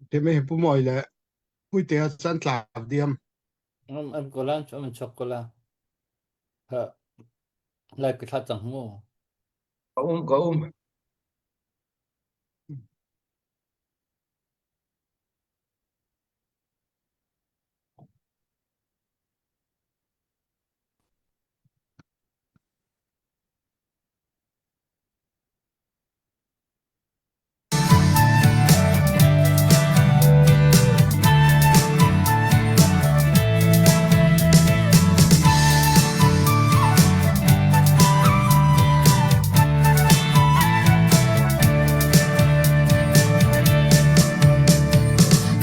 Timi hi Pu Mawi le Puitea cu an tlak diam. An an ko la, an chok ko la. Ha, lai ka thla cang mu. Ka um, ka um.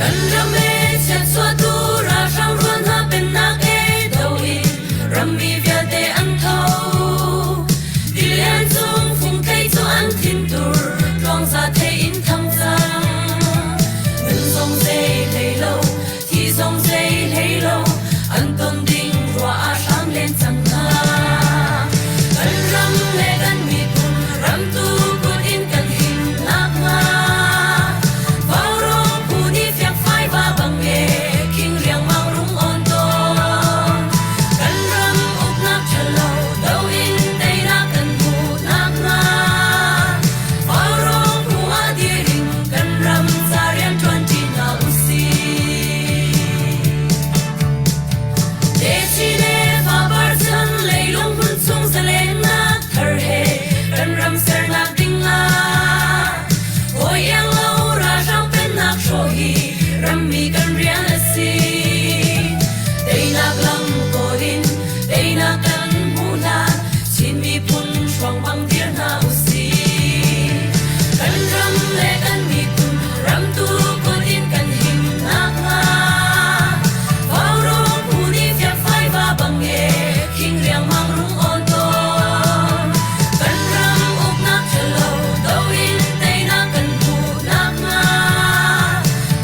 Kan ram e chiatchuahtu ralhrang rual hna pennak e do in rammi vialte an tho. Tilian cung fungthei cu an thintur tluangza thei in thang cang. Nun zong zei hlei lo, thi zong zei hlei lo, an ton ding ruah ah hram len cang hna. Kan ram le kan miphun ramtu kut in kan him nakhnga. Vaurawng phu nih fiakfai va bang e, khing riangmang rung awn tawn. Kan ram uknak ṭhalo do in teinak kan hmuh nakhnga. Vaurawng phu ah dir in kan ram ca rianṭuan ṭi hna usih. Techin le fapar chan leilung hmun chung zalennak thar he kan ram sernak ding ah hawi iang lo ralhrang pennak hrawh hi rammi kan rian a si. Teinak lam kawl in teinak kan hmuh hlan Chin miphun hruang bang dir hna usih. Kan ram le kan miphun ramtu kut in kan him nakhnga Vaurawng phu nih fiakfai va bang e khing riangmang rung awn tawn. Kan ram uknak ṭhalo do in teinak kan hmuh nakhnga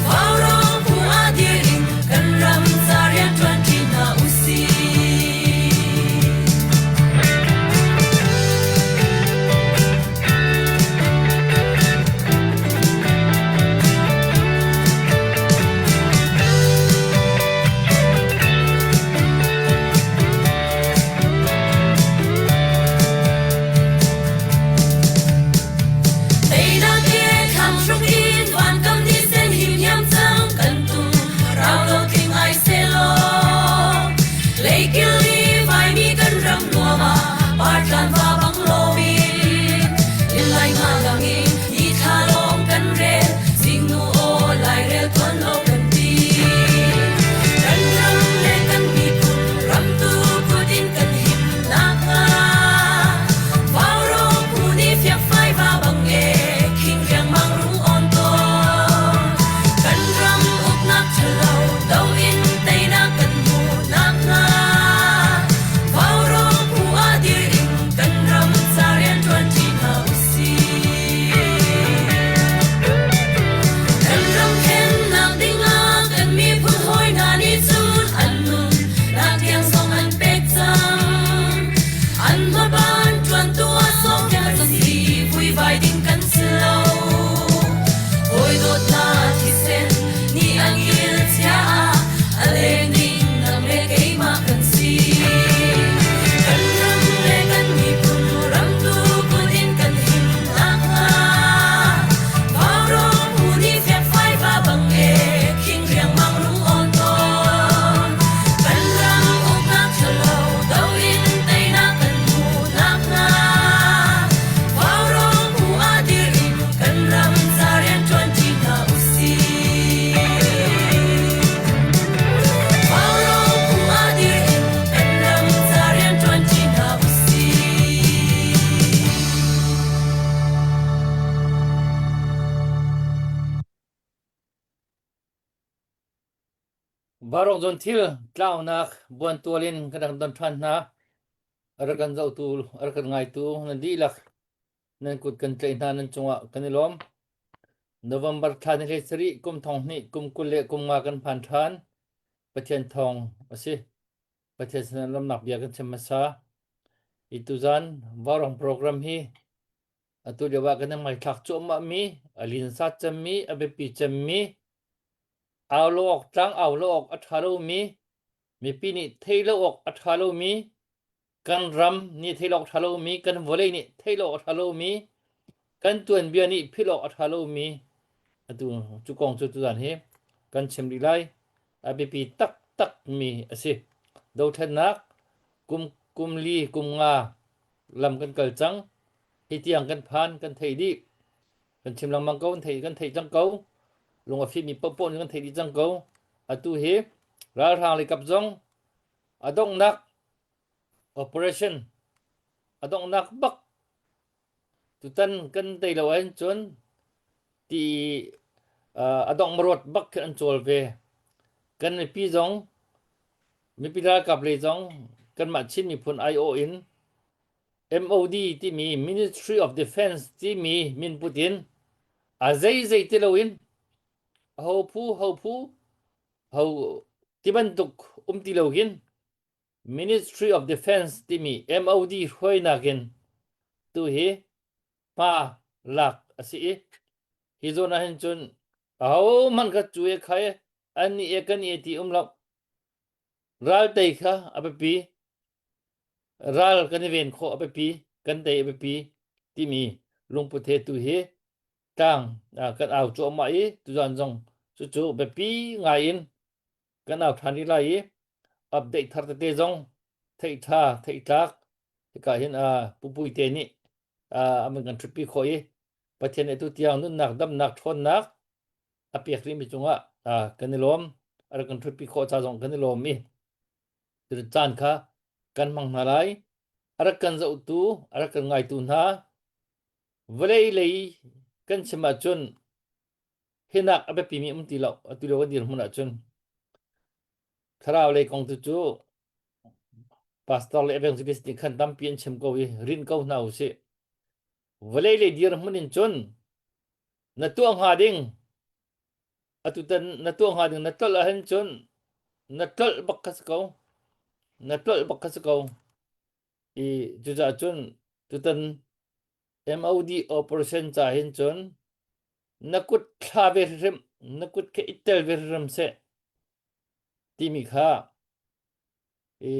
Vaurawng phu ah dir in kan ram ca rianṭuan ṭi hna usih. Teinak he thlang hruk in vankam ni sen him hiam cang kan tum rau lo tling ai selaw leikil i vaimi kan ram nuam ah partlan va bang lomin lai nga lang in ni thla lawng kan rel zingnu aw lairel tuan lo kan ti kan ram le kan miphun ramtu kut in kan him nakhnga Vaurawng phu nih fiakfai va bang e khing riangmang rung awn tawn kan ram uknak ṭhalo do in teinak kan hmuh nakhnga Vaurawng phu ah dir in kan ram ca rianṭuan ṭi hna usih. Kan ram thlennak dingah kan miphun hawi hna nih cun an nun nak tiang zong an pek cang. An hmaban ṭuantu ah sawmpiak an si vuivai ding kan si lo. Hawi dawt hna thisen nih an kil chia ah a leng ding nang le keimah kan si. Kan ram le kan miphun ramtu kut in kan him nakhnga Vaurawng phu nih fiakfai va bang e khing riangmang rung awn tawn. Kan ram uknak ṭhalo do in teinak kan hmuh nakhnga Vaurawng phu ah dir in kan ram ca rianṭuan ṭi hna usih. Vaurawng phu ah dir in kan ram ca rianṭuan ṭi hna usih. Barok zawn thil tlaunak buantual in kan rak don ṭhan hna. A rak kan zohtu, a rak kan ngaitu nan dihlak nan kut kan tlaih hna nan cungah kan i lawm. November thla ni hlei sarih kum thong hnih kum 20 le kum nga kan phan ṭhan. Pathian thawng a si. Pathian sinah lawmnak bia kan chim hmasa. I tuzan Vaurawng program hi. Atu lio ah kan i hmaithlak cuahmahmi, a linsa cemmi, a biapi cemmi, au lo awk tlang au lo awk a ṭha lomi, mipi nih theih lo awk a ṭha lomi, kan ram nih theih lo awk a ṭha lomi, kan vawlei nih theih lo awk a ṭha lomi, kan tuanbia nih philh awk a ṭha lomi, atu cu kong cu tuzan hi kan chim rih lai. A biapi taktakmi a si. Dothlennak kum kum li kum nga lam kan kal cang. Hi tiang kan phan, kan theih dih. Kan chim lengmang ko, kan theih kan theih cang ko. Lung a fimmi paohpaoh nih kan theih dih cang ko. Atu hi ralhrang lei kap zong a donghnak operation a donghnak bak tutan kan tei lo ahhin cun ti a dongh maruat bak khi an cawl ve. Kan mipi zong mipi ralkap lei zong kanmah Chin miphun aiawh in MOD timi Ministry of Defense timi min put in a zeizei ti loin ho phu ho phu ho ti bantuk um ti lo hin Ministry of Defense timi MOD hruainak in tu hi hma lak a si i hi zawn ah hin cun ahohmanh kha cu e khai an nih e kan e ti um lo ral tei kha a biapi ral kan i ven khawh a biapi kan tei a biapi timi lungput he tu hi tlang kan au cuahmah i tuzan zong cucu biapi ngai in kan au ṭhan rih lai i update thar tete zong theih ṭha theih tlak hika hin pupui te nih a kan ṭhutpi khawh i Pathian nih atu tiang nunnak damnak ṭhawnnak a pek rihmi cungah kan i lawm a rak kan ṭhutpi khawh ca zong kan i lawm i caan kha kan hmang hna lai a rak kan zohtu a rak kan ngaitu hna vawlei lei kan chim ahcun hinak a biapimi um ti lo atu lio kan dirhmun ahcun thlarau lei kong tu cu pastor le evangelist nih khan tampi an chim ko i rin ko hna usih vawlei lei dirhmun in cun na tuah hnga ding atutan na tuah hnga ding na tlolh ahhin cun na tlolh bak kha si ko na tlolh bak kha si ko i cucaah cun tutan MOD operation ca hin cun na kut thla ve hrim na kut kha i tel ve hrim seh timi kha i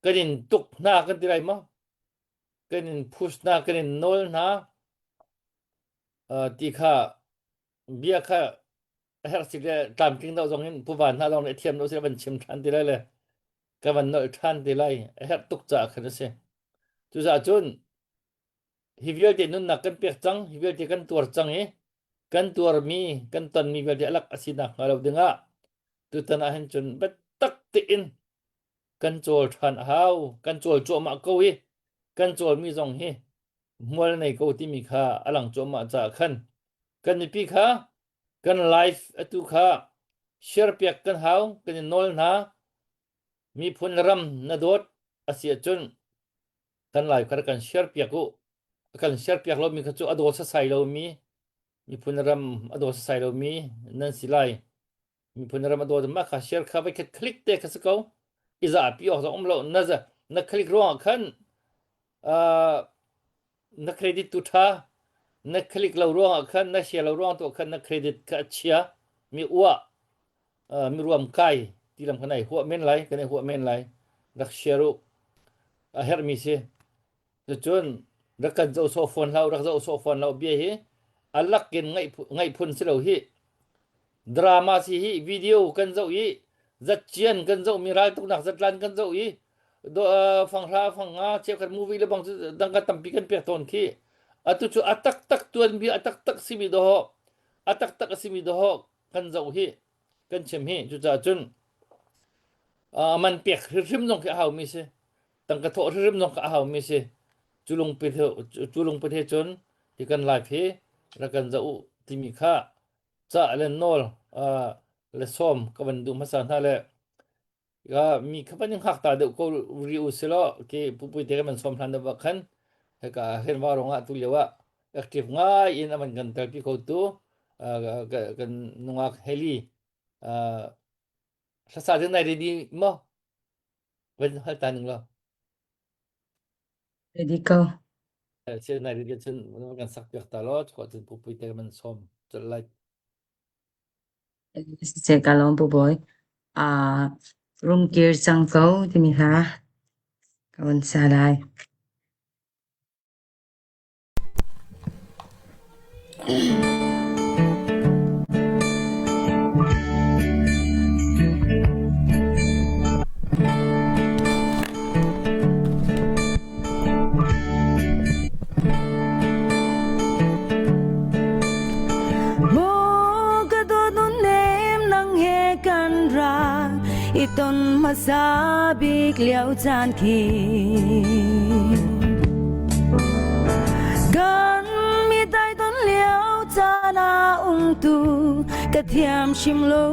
kan in tuk hna kan ti lai maw kan in push hna kan in nawl hna ti kha bia kha a herh si le tlamtling deuh zong in puvan hna zong nih thiam lo si van chim ṭhan ti lai le ka van nolh ṭhan ti lai a herh tuk caah khan a si cucaah cun hi vialte nunnak kan pek cang hi vialte kan tuar cang i kan tuarmi kan tonmi vialte alak a si nak hnga lo dingah tutan ah hin cun biatak tein kan cawl ṭhan a hau kan cawl cuahmah ko i kan cawlmi zong hi hmual nei ko timi kha a lang cuahmah caah khan kan mipi kha kan life atu kha share piak kan hau kan in nawl hna miphun ram na dawt a si ahcun kan live kha kan share piak u kan share piak lomi kha cu a daw sasai lomi miphun ram a daw sasai lomi nan si lai miphun ram a daw mah kha share kha vai khat click te kha si ko i zapi awk zong um lo na na click ruangah khan uh, na credit tu tha na click lo ruangah khan na share lo ruang tu khan na credit kha a chia mi uah uh, mi ruam kai ti lam kan ai huah men lai kan ai huah men lai rak share u a herhmi si Cucun rak kan zoh sawh fawn hlah u, rak zoh sawh fawn hlah u bia hi a lakin ngaih phun si lo hi. Drama si hi video kan zoh i zatcian kan zoh mi raltuknak zatlan kan zoh i do fanghla fangnga cheukhat movie le bang cu dang kan tampi kan pek tawn khi atu cu a taktak tuanbia a taktak simi dawh a taktak a simi dawh kan zoh hi kan chim hi cucaah cun a man pek hrimhrim zong khi a haumi si tangka thawh hrimhrim zong kha a haumi si cu lungput he cu lungput he cun hi kan life hi rak kan zoh u timi kha ca le nawl le sawm ka van duh hmasa hna le ka mi kha van in hngak ta deuh ko ri u si law ke pupui te kan van sawm hlan deuh khan heka hen wa rong ah tu lio ah active ngai in aman kan telpi kho tu kan nungak heli hlasa ding nai ready maw Van hal ta ning law. Ready ko. Se nai ri cun kan sak piak ta lo chuah cun pupui te man som chol lai. Siseh ka lawm Pu Bawi. Ah, rungkir cang ko timi hla ka von sa lai. Maw ka dawt nem nang he kan ra i ton hmasa bik lio caan khi Kan mi tai ton lio caan ah um tu ka thiam hrim lo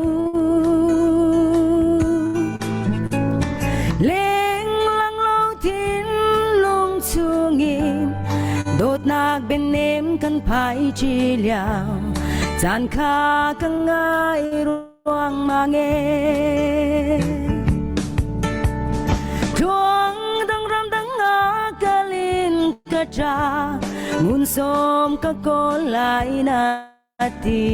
Lenglang lo thinlung chungin dawtnak bianem kan phai ṭi lio caan kha ka ngai ruangmang e Tluang dang ram dang ah kalin ka ṭa ngun som ka kawl lai na ti.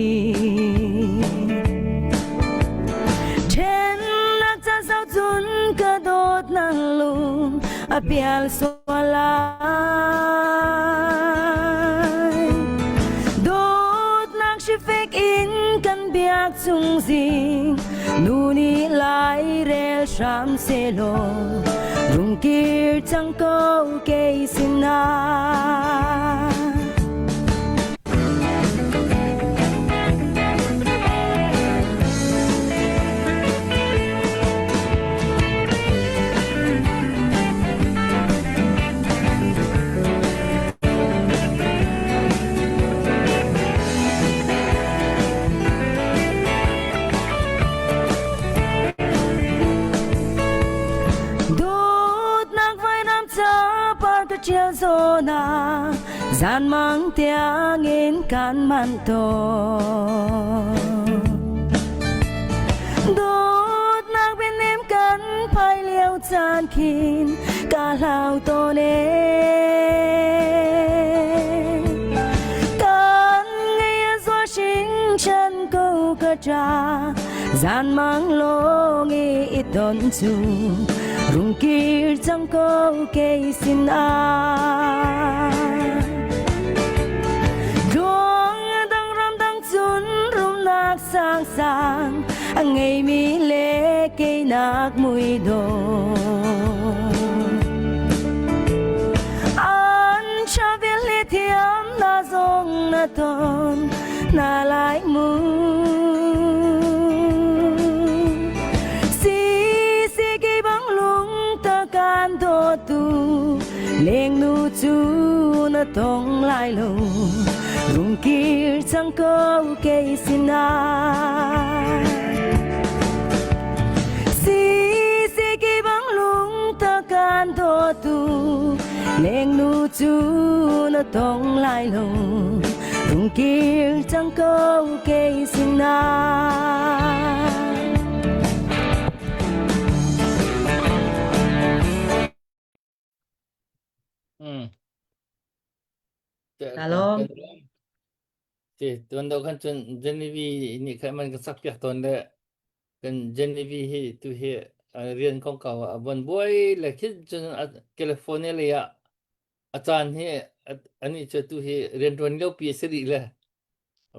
Ṭhennak ca sau cun ka dawt na lung a pial sual lai. Dawtnak hrifek in kan biak chung zing nu nih lai rel hram sehlaw rungkir cang ko kei sinah. Dawtnak vainam ca par ka ṭial zawn ah Zanmang tiangin kan man tawn. Dawtnak bianem kan phai lio caan khin ka hlau tawn e. Kan ngei a zual hringhran ko ka ṭa zanmang lawng i i ton cu rungkir cang ko kei sinah. Tluang dang ram dang cun rumnak sangsang a ngeimi le keinak mui dawh. An chavel le thiam na zong na ton na lai mu. Si si ki bang lung ta kan dawtu lengnu cu na tong lai lo rungkir cang ko kei sinah. Si si ki bang lung ta kan dawtu lengnu cu na tong lai lo rungkir cang ko kei sinah. Kalom. Ti tuan do khan cun Genevieve nih khan man kan sak piak tawn le kan Genevieve hi tu hi rian kongkau ah a von buai le khin cun California lei ah a caan hi anih cu tu hi rianṭuan lio pi a si rih le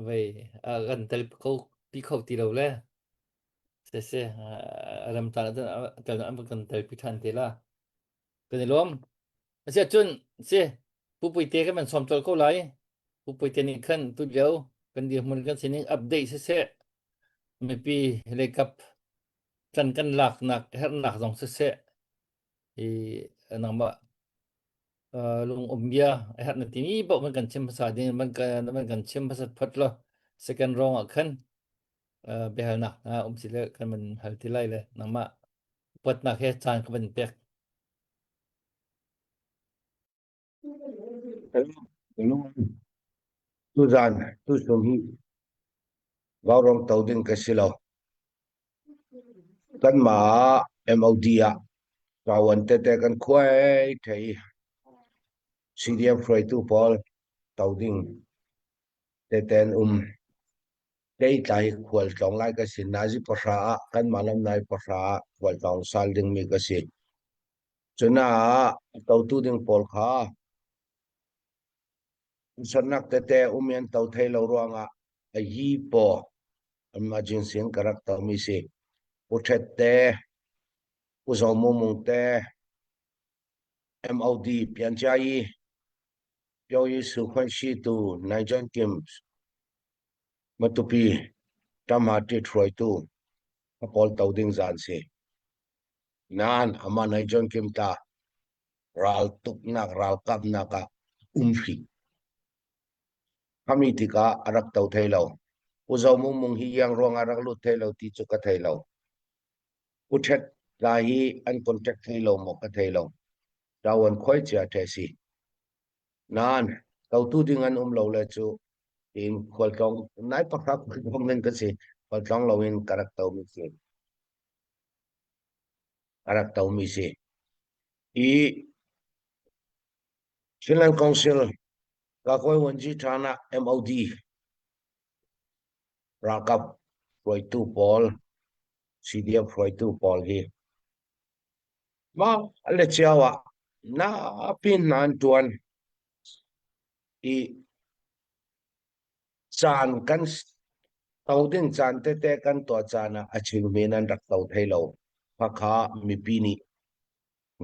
vei kan tel kho pi kho ti lo le siseh a ram caan ah an kan tel pi ṭhan te la. Kan i lawm. Asiahcun si Pupuite kan van sawm colh ko lai. Pupuite nih khan tulio kan dirhmun kan sining update siseh mipi leikap tlan kan laknak herhnak zong siseh i nangmah lung um bia a herh na timi paoh man kan chim hmasa ding man kan man kan chim hmasa phot lo second round ah khan biahalnak hna um si le kan man hal ti lai le nangmah upatnak he caan ka van pek. Tuzan tusum hi vaurawng to ding ka si lo. Kanmah MOD ah ṭawan tete kan khuai thei. CDF hruaitu pawl to ding tete an um. Kei tlai khualtlawng lai ka si. Nazi pahra ah kanmah lam nai pahra ah khualtlawng sal dingmi ka si. Cuna ah a totu ding pawl kha Sernak tete um i an to thai lo ruangah a yi paw emergency in ka rak tomi si. Pu Ṭhet te, Pu Zo Mu Mung te, MOD Pianchiayi, Pyo Yi Su Khwan Shi tu Nai John Kim, Matupi Ṭamha Ṭit hruaitu ka pawl to ding zan si. Nain amah Nai John Kim ta raltuknak ralkapnak ah um hrih. Khami tikah a rak to thai lo. U Zo Mung Mung hi iang ruangah rak lut thai lo ti cu ka thei lo. U Ṭhet la hi an contact thai lo maw ka thei lo. Ṭawan khoi cia ṭhe si. Nain totu ding an um lo le cu tiin khualtlawng nai pakhat khualtlawng ding ka si. Khualtlawng loin ka rak to mi si. A rak to mi si. I Chinland Council Kakuai Wanji Thana MOD ralkap hruaitu pawl CDF hruaitu pawl hi mah le cio ah na pin hna an tuan i caan kan to ding caan tete kan tuah caan ah a chimmi nan rak to thei lo. Khakha mipi nih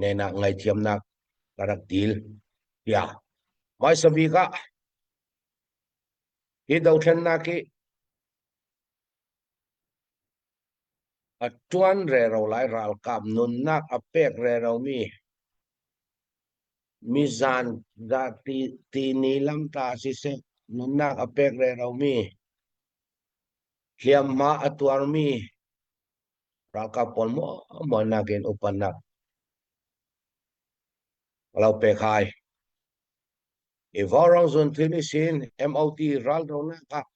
nenak ngaithiamnak ka rak dil tiah hmaisa bik ah hi dothlennak hi a ṭuan rero lai ralkap nunnak a pek rero mi mizan ti ti ni lamta siseh nunnak a pek rero mi hliamhma a tuarmi ralkap pawl maw nakin upannak lo pek hai. I vaurawng zun thil sin MOT raldonak ah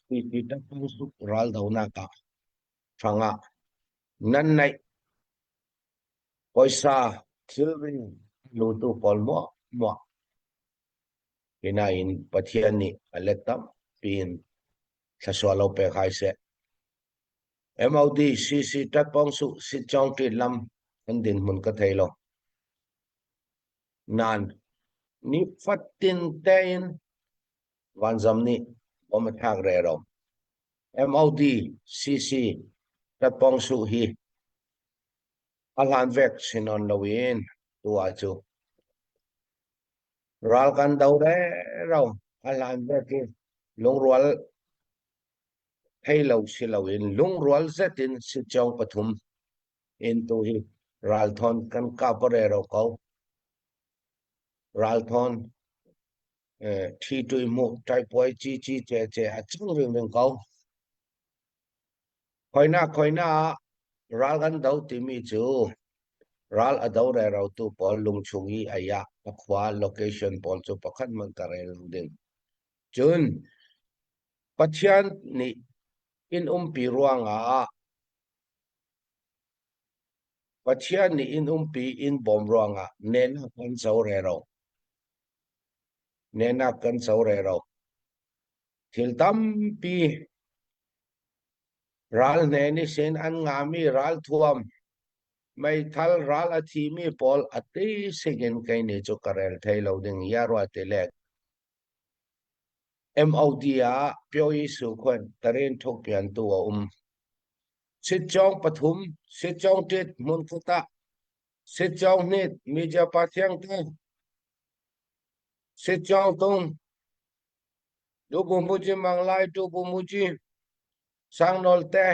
CT tapung raldonak ah hrangah nan naih poisa thilri lutu pawl muah muah hinain Pathian nih a let tampi in thlasua lo pek hai seh. MOD CC Tatpong su Sitchong ṭi lam an dinhmun ka thei lo. Nan ni fatin tein vanzam nih bom a thlak rero. MOD CC Tatpong su hi a hlan vek sinon loin tu ah cu ral kan do rero a hlan vek hi lungrual thei lo si loin lungrual zet in sitcawng pathum in tu hi ralthawn kan kap rero ko. Ralthawn thi tui mu tai puai chi chi che che a cang ring ring ko. Khoina khoina ral kan do timi cu ral a do rero tu pawl lungchung i aya a khua location pawl cu pakhat man ka rel ding. Cun Pathian nih in umpi ruangah Pathian nih in umpi in bawm ruangah nenak kan co rero. Nenak kan co rero. Thil tampi ral hne nih sin an ngami ral thuam meithal ral a thimi pawl a ti singin kei nih cu ka rel thei lo ding ya rua ti lek MOD ah Pyoyi Sukhon tarin thukpiantu a um. Sitcawng pathum, sitcawng ṭit hmunkhat ah, sitcawng hnit media pa thiang te, sitcawng tung, tu bu muji mang lai tu bu muji, sang nawl te,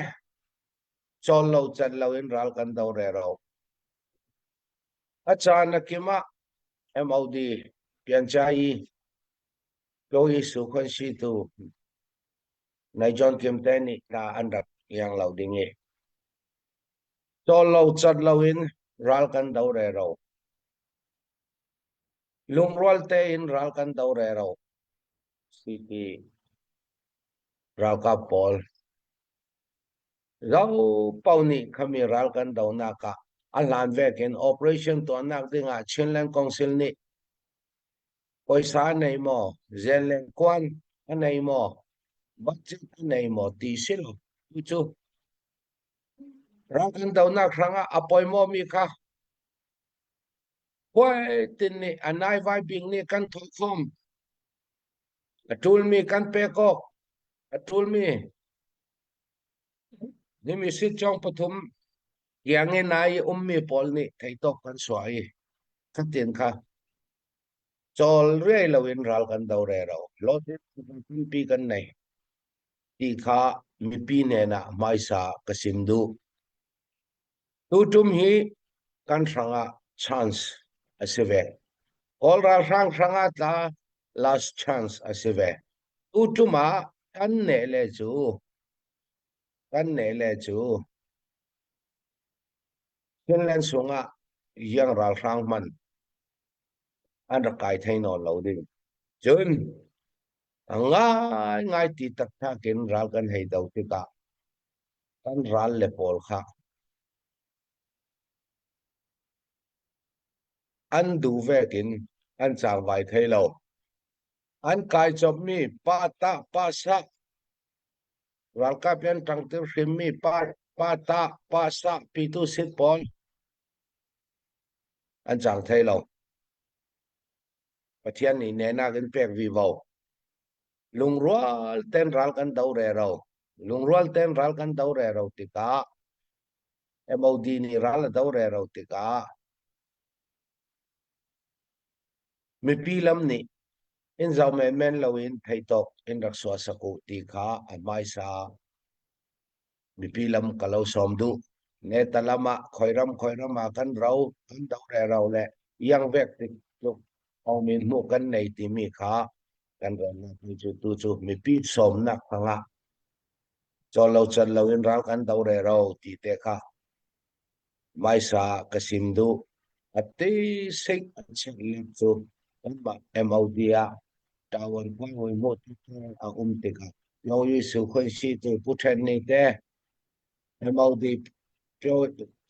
cawl lo cat lo in ral kan do rero. A caan a kim ah MOD Piancayi Pyoyi Sukhon tu nai John Kim te nih hna an rak iang lo ding i cawl lo cat lo in ral kan do rero. Lungrual tein ral kan do rero. CP ralkap pawl Zo paoh nih khami ral kan donak ah a hlan vekin operation tuahnak dingah Chinland Council nih. Poisa a nei maw? Zen le kuan a nei maw? Budget a nei maw ti si lo. Tu cu ral kan donak hrangah a pawimawmi kha Huaitin nih a naivai bik nih kan thawhkhawm. A ṭulmi kan pek awk. A ṭulmi nimi sitcawng pathum iangin i ummi pawl nih theitawk kan suah i khatin kha cawl riai loin ral kan do rero. Lawtin tampi kan nei ti kha mipi nen ah hmaisa ka sim duh. Tutum hi kan hrangah chance a si ve. Kawl ralhrang hrangah tla last chance a si ve. Tutum ah kan neh le cu kan neh le cu Finland sungah iang ralhrang hman an rak kai thei nawn lo ding. Cun a ngai ngai ti taktak in ral kan hei do tikah kan ral le pawl kha an duh vek in an cangvai thei lo. An kai copmi pa ta pa sa ralkap an ṭangtir hrimmi pa pa ta pa sa pitu sit pawl an cang thei lo. Pathian nih nenak in pek vivo. Lungrual ten ral kan do rero. Lungrual ten ral kan do rero tikah MOD nih ral a do rero tikah mipi lam nih in zoh menmen loin theitawk in rak suah sak u ti kha a hmaisa mipi lam ka lo sawm duh. Neta lam ah khoiram khoiram ah kan ro kan do rero le iang vek tik tluk min hmuh kan nei timi kha kan relnak ni cu tu cu mipi sawmnak hangah cawl lo can lo in ral kan do rero ti te kha maisa ka sim duh. Ati sik a chek lek cu kanmah MOD ah ṭawan khuai hmuh a um tikah Lo Yi Su Khoi Si tu Pu Ṭhen Ni te MOD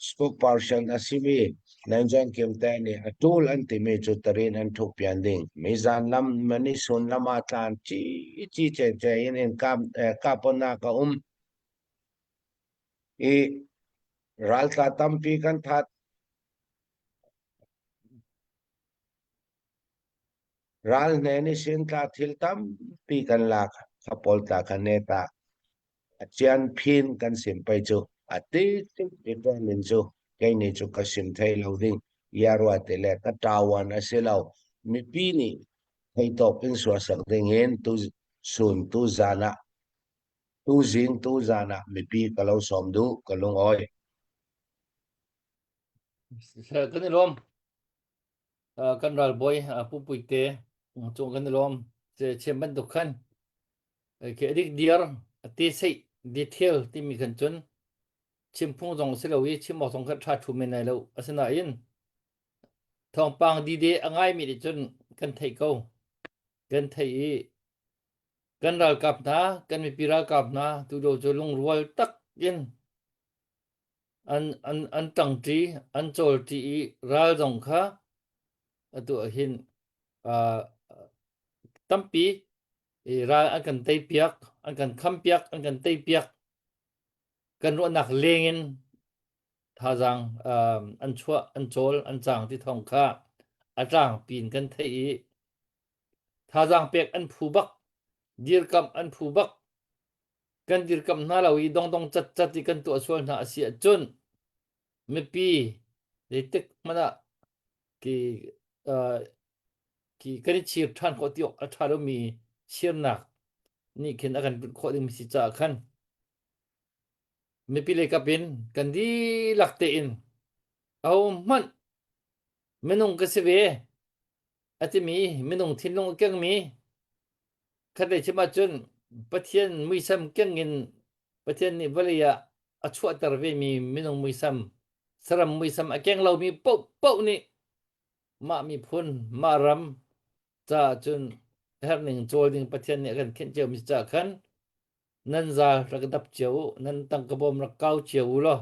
spokesperson a simi Nanjon Kim te nih a ṭul an timi cu tarin an ṭhuk pian ding. Mizan lam manisun lam ah tlan ci ci ce ce in in kaponak a um i raltla tampi kan that. Ral hne nih sin tla thil tampi kan lak. Kha pawl tla kha ne ta. A cian phin kan sim pei cu. A ti tik determine cu kei nih cu ka sim thei lo ding. Ia rua te le ka ṭawan a si lo. Mipi nih theitawk in suasak ding in tu sun tu zan ah tu zing tu zan ah mipi ka lo sawm duh ka lungawi. Kan i lawm. Kan ralbawi Pu Puite cung kan i lawm. Chiam bantuk khan khi adik diar ati sei detail timi khan cun chim phung zong si lo i chim awk zong kha ṭha ṭhu men lai lo. Asinain thawngpang dide a ngaimi nih cun kan theih ko. Kan theih i kan ralkap hna, kan mipi ralkap hna tudo cu lungrual tak in an an an ṭangṭi an cawlṭi i ral zong kha atu ah hin uh, tampi i ral an kan teipiak an kan khampiak an kan teipiak kan ruahnak leng in thazaang um, an chuah an cawl an cang ti thawng kha a tlangpi in kan theih i thazaang pek an phu bak dirkamh an phu bak kan dirkamh hna lo i dongdong catcat i kan tuah sual hna a si ahcun mipi zeitik hmanh ah ki uh, ki kan i chir ṭhan khawh ti awk a ṭha lomi chirnak nih khin a kan put khawh ding si caah khan mipi lei kap in kan dihlak tein ahohmanh minung ka si ve a timi minung thinlung a kengmi Khatlei chim ahcun Pathian muisam keng in Pathian nih vawlei ah a chuahter vemi minung muisam, saram muisam a keng lomi paohpaoh nih mah miphun, mah ram caah cun herning cawl ding Pathian nih a kan khenh ciomi caah khan nan zal rak dap cio u, nan tangka bawm rak kau cio u law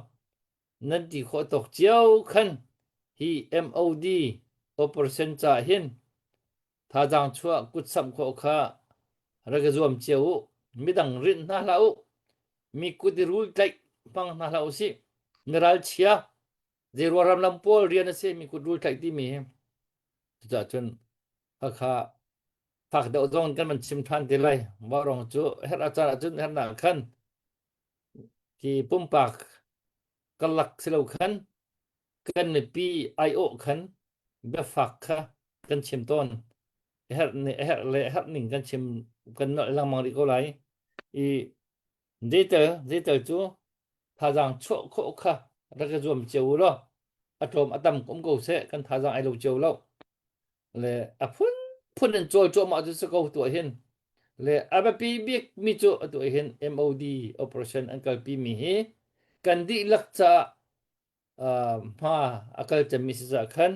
nan ti khawh tawk cio khan hi MOD operation caah hin. Thazaang chuah kutsamh khawh kha rak i zuam cio u. Midang rinh hna hlah u. Mi kut i rul tlaih hmang hna hlah u sih. Mi ralchia zeiruang ramlam pawl rian a si mi kut rul tlaih timi hi. Cucaah cun khakha fak deuh zong kan van chim ṭhan te lai. Vaurawng cu herh a caan ahcun herhnak khan khi pumpak karlak si lo khan kan mipi aiawh khan biafak kha kan chim tawn. Herh herh le herh ning kan chim kan nolh lengmang rih ko lai. I zeitel zeitel cu thazaang chuah khawh kha rak i zuam cio u law a tlawm a tam um ko seh kan thazaang ai lo cio lo. Le a phunphun in cawl cuahmah cu si ko tuah hin. Le a biapi bik mi cu atu hin MOD operation an kalpi mi hi kan dihlak caah hma a kal cemmi si caah khan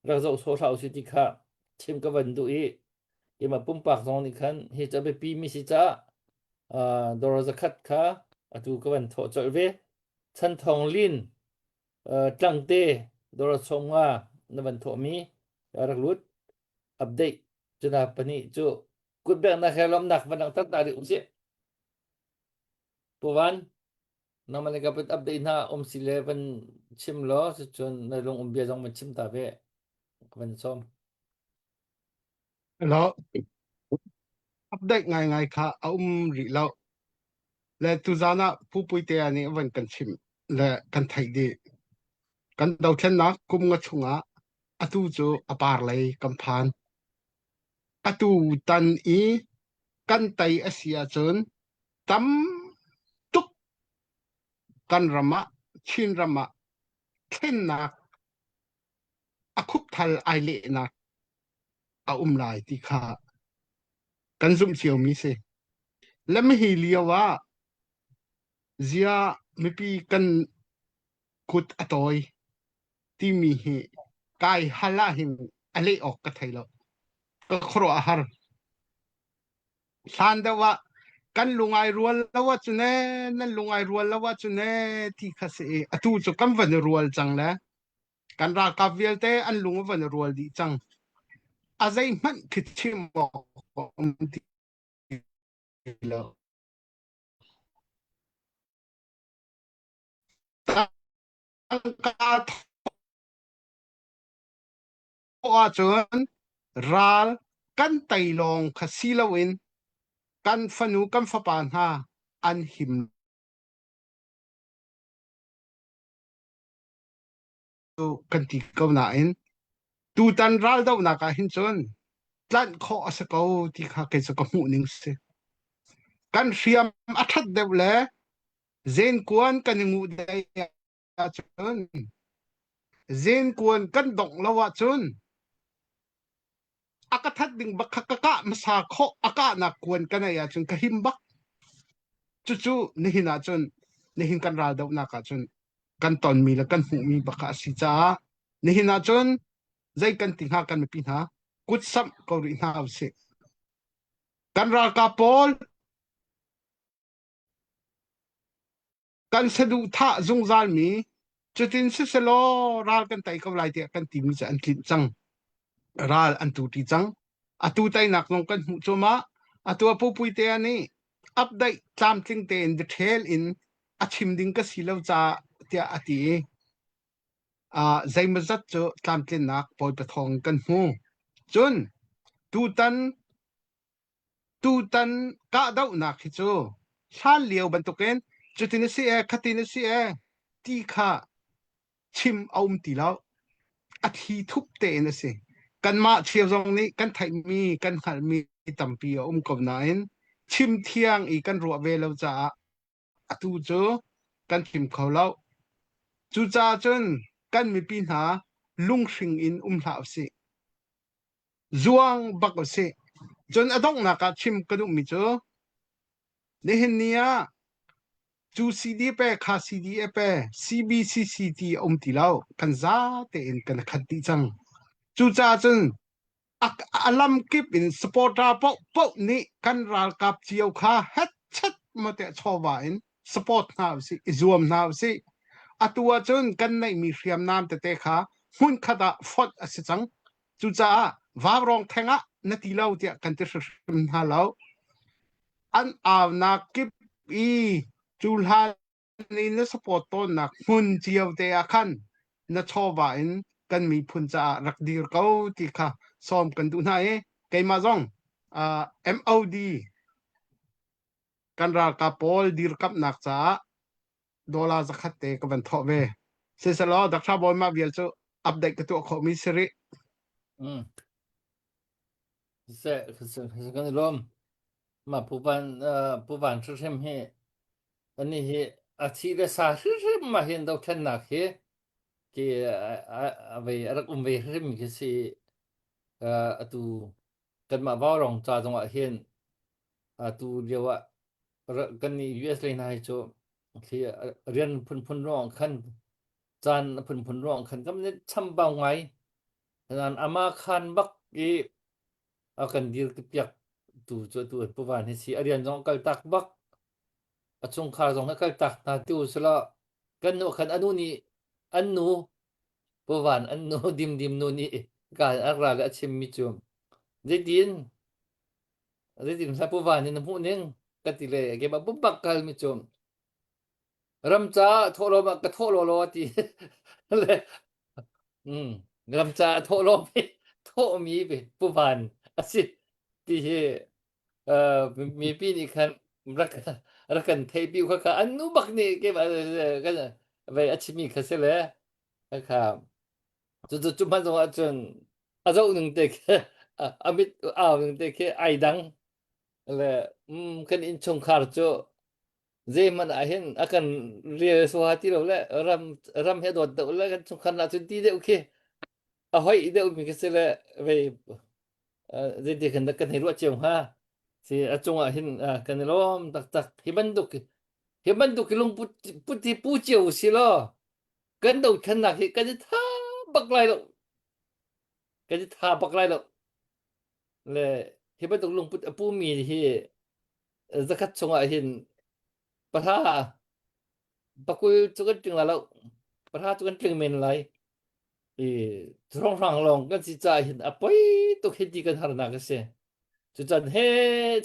rak zoh sawh hlah usih ti kha chim ka van duh i keimah pumpak zong nih khan hi cu a biapi mi si caah dawr zakhat kha atu ka van thawh colh ve. Chan Thawng Lin Tlangte dawr sawmnga na van thawhmi rak lut update cuna pahnih cu kutbeknak he lawmhnak van langhter ta rih usih. Pu Van Nangmah le ka update hna um si le van chim law cucun na lung um bia zong van chim ta ve ka van sawm. Hello. Update ngaingai kha a um rih lo. Le tuzan ah Pu Puitea nih a van kan chimh le kan theih dih. Kan dothlennak kum nga chungah atu cu a par lei kan phan. Atu tan i kan tei a si ahcun tam tuk kan ram ah Chin ram ah thlennak a khupthal ai lehnak a um lai ti kha kan zumh ciomi si. Le hi lio ah zia mipi kan kut a tawi timi hi kai hal ah hin a leh awk ka thei lo. Ka khuaruah a har. Hlan deuh ah kan lungai rual lo ahcun ee nan lungai rual lo ahcun ee ti kha si i atu cu kan van i rual cang le kan ralkap vialte an lung a van i rual dih cang. A zeihmanh khi chim awk a um ti lo. Tangka thawh ahcun ral kan tei lawng kha si loin kan fanu kan fapa hna an him kan ti ko nain tutan raldohnak ah hin cun tlanh khawh a si ko ti kha kei cu ka hmuh ning si. Kan hriam a ṭhat deuh le zenkuan kan i nguh dei ahcun zenkuan kan dongh lo ahcun a ka that ding bak kha ka kah hmasa khawh a kahnak kuan ka neih ahcun ka him bak. Cucu nihin ahcun nihin kan raldohnak ahcun kan tonmi le kan hmuhmi bak kha a si caah nihin ahcun zei kan ti hnga kan mipi hna kut samh ko rih hna usih. Kan ralkap pawl kan saduhthah zungzalmi cutin siselaw ral kan tei ko lai tiah kan timi cu an tlinh cang. Ral an tu ṭi cang. Atu teinak zong kan hmuh cuahmah. Atu a pupui te nih update tlamtling tein detail in a chim ding ka si lo caah tiah a ti i uh, zeimawzat cu tlamtlinnak Bawipa thawng kan hmu. Cun tutan Tutan kahdohnak hi cu hlan lio bantukin cutin a si ee, khatin a si ee ti kha chim a um ti lo. A thli thup tein a si. Kanmah cheu zong nih kan theihmi, kan hngalhmi tampi a um ko nain chim thiang i kan ruah ve lo caah atu cu kan chim kho lo. Cucaah cun kan mipi hna lunghring in um hlah usih. Zuang bak usih. Cun a donghnak ah chim ka duhmi cu nihin ni ah cu CD pe kha CD pe CBCC ti a um ti lo. Kan za tein kan khat dih cang. Cucaah cun a, a lam kip in supporter paoh paoh nih kan ralkap cio kha hetchet ma te chawva in support hna usih, i zuam hna usih. Atu ahcun kan neihmi hriamnam tete kha hmunkhat ah fonh a si cang. Cucaah vaurawng theng ah. na ti lo tiah kan ti hrimhrim hna lo. An aunak kip i cu hlan i na support tawnnak hmun cio te ah khan na chawva in kan miphun caah rak dir ko ti kha sawm kan duh hna i keimah zong uh, MOD kan ralkap pawl dirkamhnak caah dollar zakhat te ka van thawh ve. Siselaw Dr. Bawi mah vial cu update ka tuah khawhmi si rih. Mm. Se kan i lawm. Ma pu van pu van hrim hi ani hi a thi le sa hrim ma hin dothlennak hi ki a ve a rak um ve hrim khi si atu kanmah vaurong ca zongah hin atu lio ah kan nih US lei hna hi cu khi rian phunphun ruang khan caan phunphun ruang khan kan chambau ngai nan ama khan bak i a kan dir piak tu cu tu an puvan hi si a rian zong kal tak bak a chungkhar zong a kal tak hna tu sila kan nu khan anu nih an nu puvan an nu dim dim nu nih ka an ra le a chim mi cu zeitin zeitin hla puvan in na hmuh ning ka ti le keimah pumpak kal mi cu ram ca thawh lo ma ka thawh law law ti le mm ram ca thawh law mi thawh mi puvan asi ti hi mipi nih khan rak rak kan thei pi kha kha an nu bak nih keimah kan vei a chimi kha si le kha cu cu cu hman zong ahcun a zoh ning te khi a mit au ning te khi ai dang le mm, kan innchungkhar cu zeihmanh ah hin a kan rial suha ti lo le ram ram he dawt deuh le kan chungkhar na cun ti deuh khi a hoi deuh mi khi si le vei zeiti khan kan hei ruah cio hnga si a cungah hin kan i lawm taktak hi bantuk hi bantuk lungput put hi pu cio si law kan dothlennak hi kan i tha bak lai lo kan i tha bak lai lo le hi bantuk lungput a pumi hi zakhat chungah hin pahra pakul cu kan tling lai lo pahra cu kan tling men lai i hrawnghrang lawng kan si caah hin a poi tuk hi ti kan harnak a si cucan he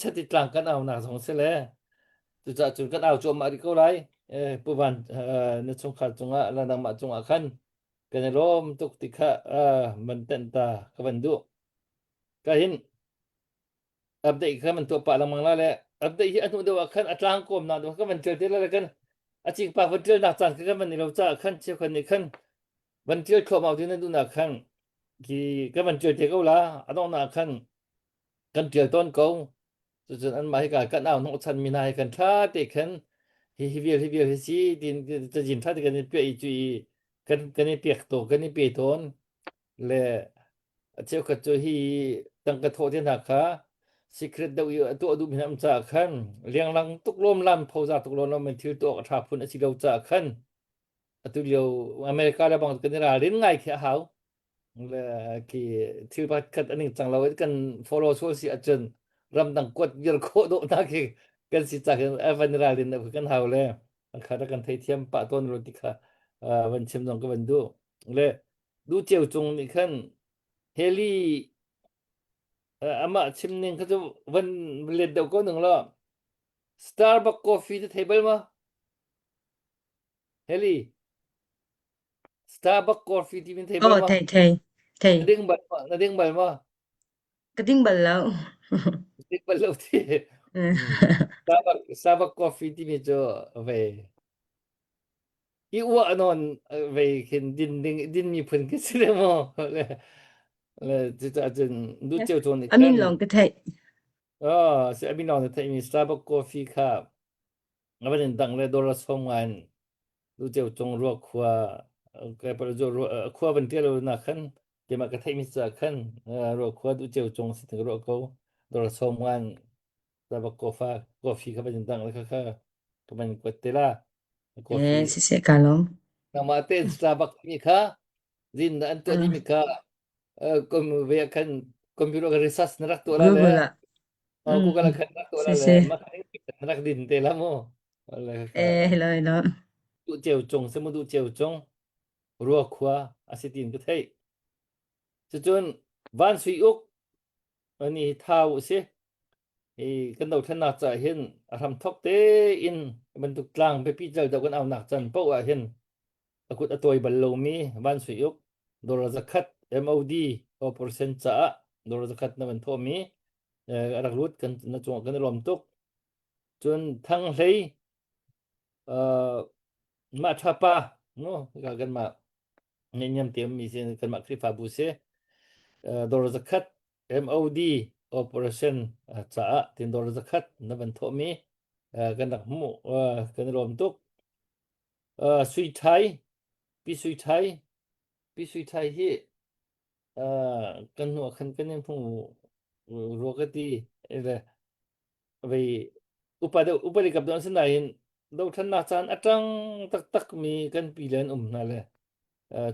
chati tlang kan aunak zong si le cucah cun kan au cuahmah rih ko lai eh pu van na chungkhar cungah la nangmah cungah khan kan i lawm tuk ti kha man tenh ta ka van duh ka hin update kha man tuah pah lengmang la le update hi a hnu deuh ah khan a tlang kawm nak deuh ka van tial te la le kan a cing pa van tial nak caan kha kan van i lo ca khan cheu khan nih khan van tial thluahmah ti na duh nak khan khi ka van tial te ko la a donghnak khan kan tial tawn ko cucun anmah hi ka kan au hnawh chan mi hna hi kan tha te khan hi hi vial hi vial hi si tin cazin tha te kan i piah i cu i kan kan i piak to kan i pe tawn le a cheukhat cu hi tangka thawh te hna kha secret deuh i a tuah duh mi hna um caah khan lenglang tuk lawm lam phoza tuk lawm lam in thil tuah a tha phun a si lo caah khan atu lio America le bang kan i ralrin ngai khi a hau le khi thil pakhat aning cang lo kan follow sual si ahcun ramdang kuat viar khawh dawh na khi kan si cak in van i ralrin na kan hau le kha kan theithiam pah tawn ro ti kha van chim zong ka van duh le du ceu cung nih khan heli amah chim ning kha cu van let deuh ko ning lo Starbucks coffee te thei bal ma Heli, Starbucks coffee ti min thei bal Oh, ma? thei thei thei. Na ding bal ma? Na ding bal ma? Ka ding bal lo. Ding bal lo ti. Hmm. Starbucks Starbucks coffee ti mi cu ve i uah non ve khin din ding din mi phun khi si le mo le le cucaah cun du ceu cun nih Amin khan lawng ka theih. oh si amin lawng na theih mi Starbucks coffee kha Nga van in dang le dawr a som ngai in lu ceu cung rua khua kai par zo khua van tial lo na khan keimah ka theih mi ca khan rua khua du ceu cung si ting ruah ko dawr a som ngai Starbucks coffee coffee kha van in dang le kha kha ka van kuat te la Eh, coffee si se ka lawm. nangmah te Starbucks mi kha zin na an tuah dimi kha kom ve khan computer ka research na rak tuah la le Google ah. Oh, Google Mm. khan rak tuah Si la le se. ma khan rak din te la mu le kha Eh, hello hello. du cheu chung se mu du cheu chung rua khua a si tin ka thei cucun van sui uk Ani tha u si. Hi kan dothlennak caah hin a hramthawk tein bantuk tlang biapi cal deuh kan aunak can paoh ah hin a kut a tawi bal lomi Van Sui Uk dollar zakhat MOD operation caah dollar zakhat na van thawhmi a rak lut kan na cungah kan i lawm tuk. Cun Thang Hlei mah tha pa no kanmah ngeihniam te ummi si kanmah Khrihfabu si dollar zakhat MOD operation caah tin dollar zakhat na van thawhmi kan rak hmuh kan i lawm tuk. Sui Thai Pi Sui Thai Pi Sui Thai hi kan hnu ah khan kan in hmu rua ka ti le vei upa deuh upa deuh kap deuh an si nain dothlennak caan a ṭang taktak mi kan pi le an um hna le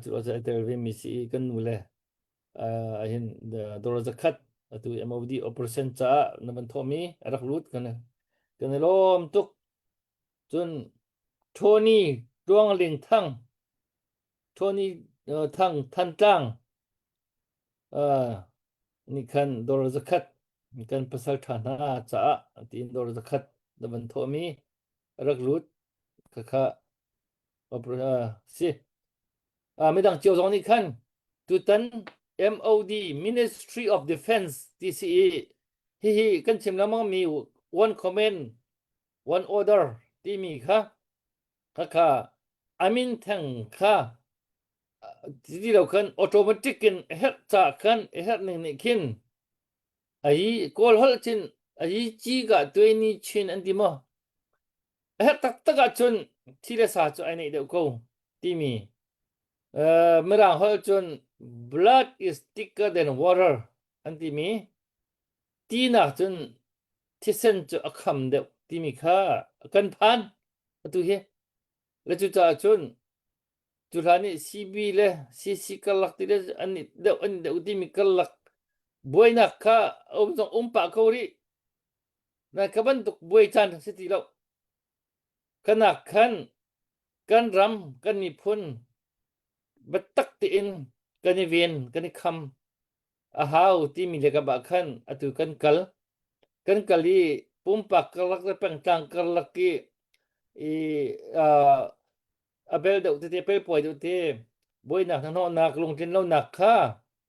cu a tel ve mi si kan nu le hin dollar zakhat atu MOD operation caah na van thawhmi a rak lut kan kan i lawm tuk cun Tony Tluang Ling Thang Tony Thang Thantlang nih khan dollar zakhat kan pasal ṭha hna caah tiin dollar zakhat na van thawhmi a rak lut khakha si midang cio zong nih khan tutan MOD Ministry of Defense ti si i hihi kan chim lengmang mi one command one order timi kha khakha amin theng kha ti lo khan automatic in herh ca khan herh ning nih khin ayi kawl holh chin ayi chi ga tuai ni chin an ti maw A herh taktak ahcun thi le sa cu ai neih deuh ko timi uh, Mirang holh cun blood is thicker than water an timi tinak cun thisen cu a kham deuh timi kha kan phan atu hi le cucaah cun cu hlan i CB le CC karlak ti le an i deuh an i deuh timi karlak buainak kha um zong um pah ko rih Na ka bantuk buai caan si ti lo. Kanak khan kan ram, kan miphun biatak tein kan i ven, kan i kham a hau timi le kap ah khan atu kan kal. Kan kal i pumpak karlak le pengtlang karlak i i uh, a bel deuh tete pelpuai deuh te buainak hnahnawhnak lungtlin lonak kha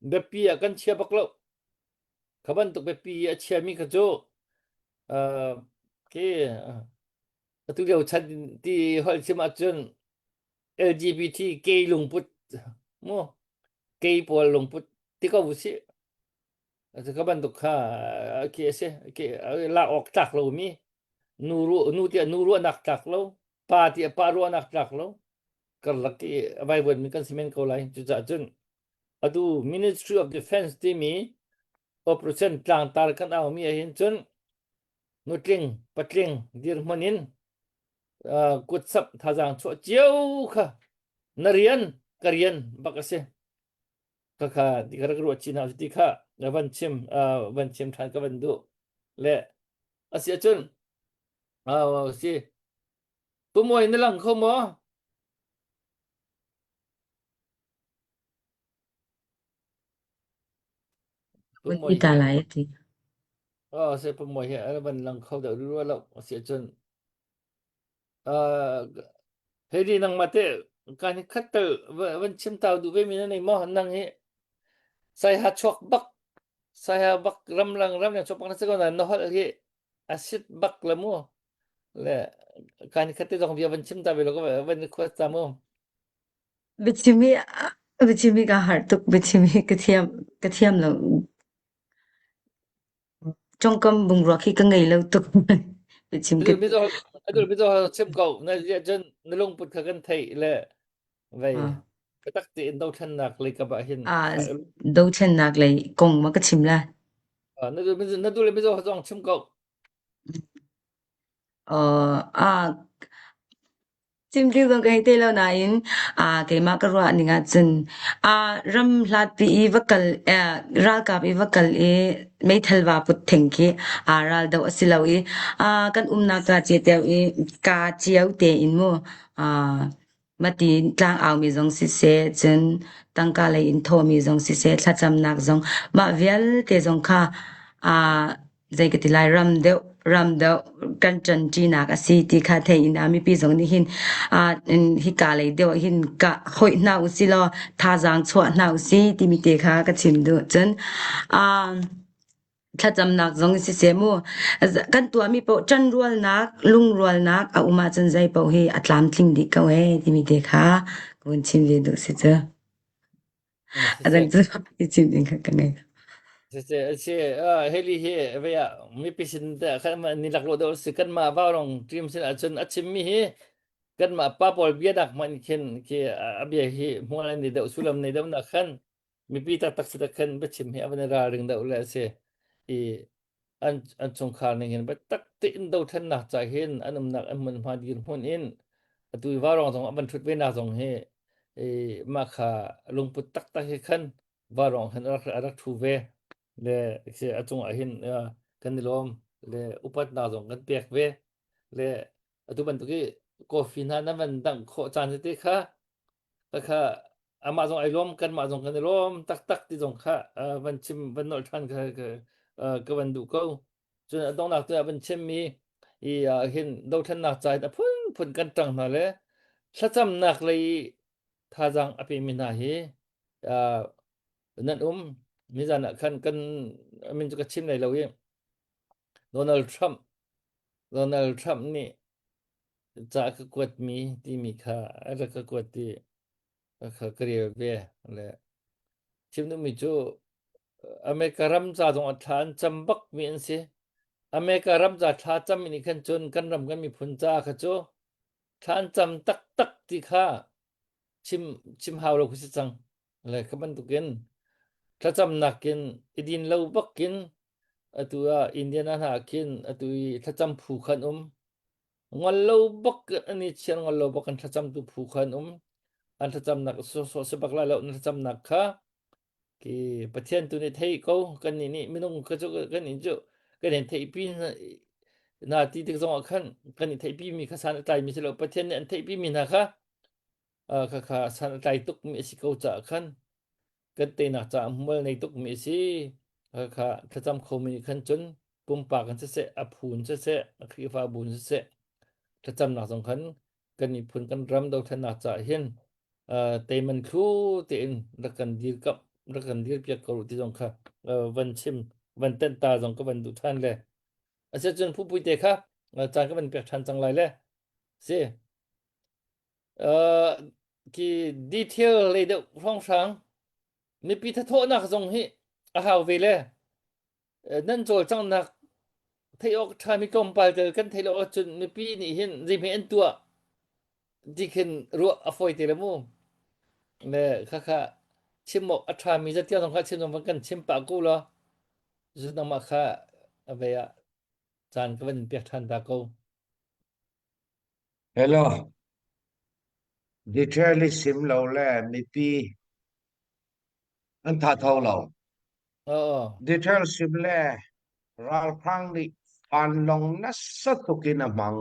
biapi ah kan chia bak lo. Kha bantuk biapi a chiami kha cu uh, khi atu lio chan ti holh chim ahcun LGBT gay lungput mu gay pawl lungput ti ko usih. Kha bantuk kha khi a si khi lak awk tlak lomi nu ru nu tiah nu ruahnak tlak lo pa tiah pa ruahnak tlak lo karlak i a vaivuanmi kan si men ko lai. Cucaah cun atu Ministry of Defense timi operation tlangtar kan aumi ahhin cun nutling patling dirhmun in uh, kutsap thazaang chuah cio kha na rian ka rian bak a si ka kha ti ka rak ruah chin hau ti kha na van chim uh, van chim than ka van duh le asi ahcun uh, si Tumawi na lang kho maw? Vun ti ta lai a ti. Oh, se pumoi he a van lang kho deuh rua lo si ahcun uh, hei nang ma te kan hi khat tel van chim tau duh ve mi na nei maw nang hi sai ha chuak bak sai ha bak ram lang ram yang chuak bak na se ko na na hol hi asit bak le mu le kan khat te zong bia van chim ta ve lo ka van request ta mu Biachim hi biachim hi kaa harh tuk. Biachim hi ka thiam ka thiam lo. Ṭawngkam bungrua khi ka ngei lo tuk. Biachim ka Mizo adul mizo chim ko na cun na lungput kha kan theih le vei biatak tein dothlennak lei kap ah hin ah dothlennak lei kong ma ka chim la. Na na dul mizo zong chim ko. Uh, ah Chimding zong ka hei thei lo nain aa keimah ka ruah ning ahcun aa ram hlatpi i va kal eh, ralkap i va kal i meithal va put theng khi aa ral doh a si lo i aa kan umnak ka cio teo i ka cio tein mu aa mati tlang aumi zong siseh cun tangka lei in thawmi zong siseh thlacamnak zong mah vialte zong kha. Zei ka ti lai ram deuh ram deuh kan ṭanṭinak a si ti kha thei in mipi zong nih hin hika lei deuh ah hin ka hoih hna usih law thazaang chuah hna usih timi te kha ka chim duh. Cun thlacamnak zong siseh mu kan tuahmi paoh ṭanrualnak lungrualnak a um ahcun zei paoh hi a tlamtling dih ko ee timi te kha ka vun chim ve duh si cu. A dang cu i chim ding kha ka ngei. Siseh a si heli hi vei ah mipi sin te khan ni laklawh deuh si kanmah vaurong team sin ahcun a chimmi hi kanmah pa pawl bianak hmanh khin khi a bia hi hmual an ni deuh sullam nei deuh nak khan mipi taktak si tak khan biachim hi a van i ralring deuh le a si i an an chungkhar ning hin biatak tein dothlennak ca hin an umnak an hmunhma dirhmun in atu i vaurong zong a van ṭhut ve nak zong hi i mah kha lungput taktak hi khan vaurong hin a rak a rak ṭhu ve le khi a cungah hin kan i lawm le upatnak zong kan pek ve le atu bantuk i coffee hna nan van dangh khawh caan tete kha Khakha amah zong ai lawm kanmah zong kan i lawm taktak ti zong kha van chim van nolh ṭhan kha ka van duh ko. Cun a donghnak tu ah van chimmi i hin dothlennak ca in a phunphun kan ṭang hna le thlacamnak lei thazaang a pemi hna hi nan um. Nizan ah khan kan min cu ka chim lai lo i Donald Trump Donald Trump nih ca ka kuatmi timi kha a rak ka kuat i kha ka rel ve. Le chim duhmi cu America ram ca zong a thla an cam bakmi an si. America ram ca thla cammi nih khan cun kan ram kan miphun ca kha cu thla an cam taktak ti kha chim chim hau lo khi si cang. Le kha bantukin thlacamnak in i din lo bakin atu ah Indiana hna khin atu i thlacam phu khan um. Ngol lo bak an i chiar ngol lo bak an thlacamtu phu kha an um. An thlacamnak sawsawh si bak lai lo an thlacamnak kha ki Pathian tu nih thei ko kan nih nih minung ka cu kan nih cu kan in theihpi na ti tik zong ah khan kan i theihpi mi kha san a tlai mi si lo Pathian nih an theihpi mi hna kha kha kha san a tlai tuk mi a si ko caah khan kan teinak caah hmual nei tukmi a si. Kha thlacam khomi nih khan cun pumpak in siseh, a phu in siseh, a Khrihfabu in siseh, thlacamnak zong khan kan miphun kan ram dothlennak caah hin teiman thlu tein rak kan dirkamh rak kan dirpiak ko ti zong kha van chim van tenh ta zong ka van duh ṭhan le asicun phupui te kha caan ka van pek ṭhan cang lai le si Khi detail lei deuh hrawnghrang mipi thathawhnak zong hi a hau ve le nan cawlcanghnak theih awk ṭhami tlawmpal tel kan theih lo ahcun mipi nih hin zeihme an tuah ti khin ruah a fawi te le mu. Le khakha chim awk a ṭhami zatiang zong kha chim zong kan chim pah ko law zu nangmah kha a vei ah caan ka van in pek ṭhan ta ko. Hello. Detail i sim lo le mipi an tha tho lo. Oo. Detail sim le ralhrang nih vanlawng nasa tuk in a hmang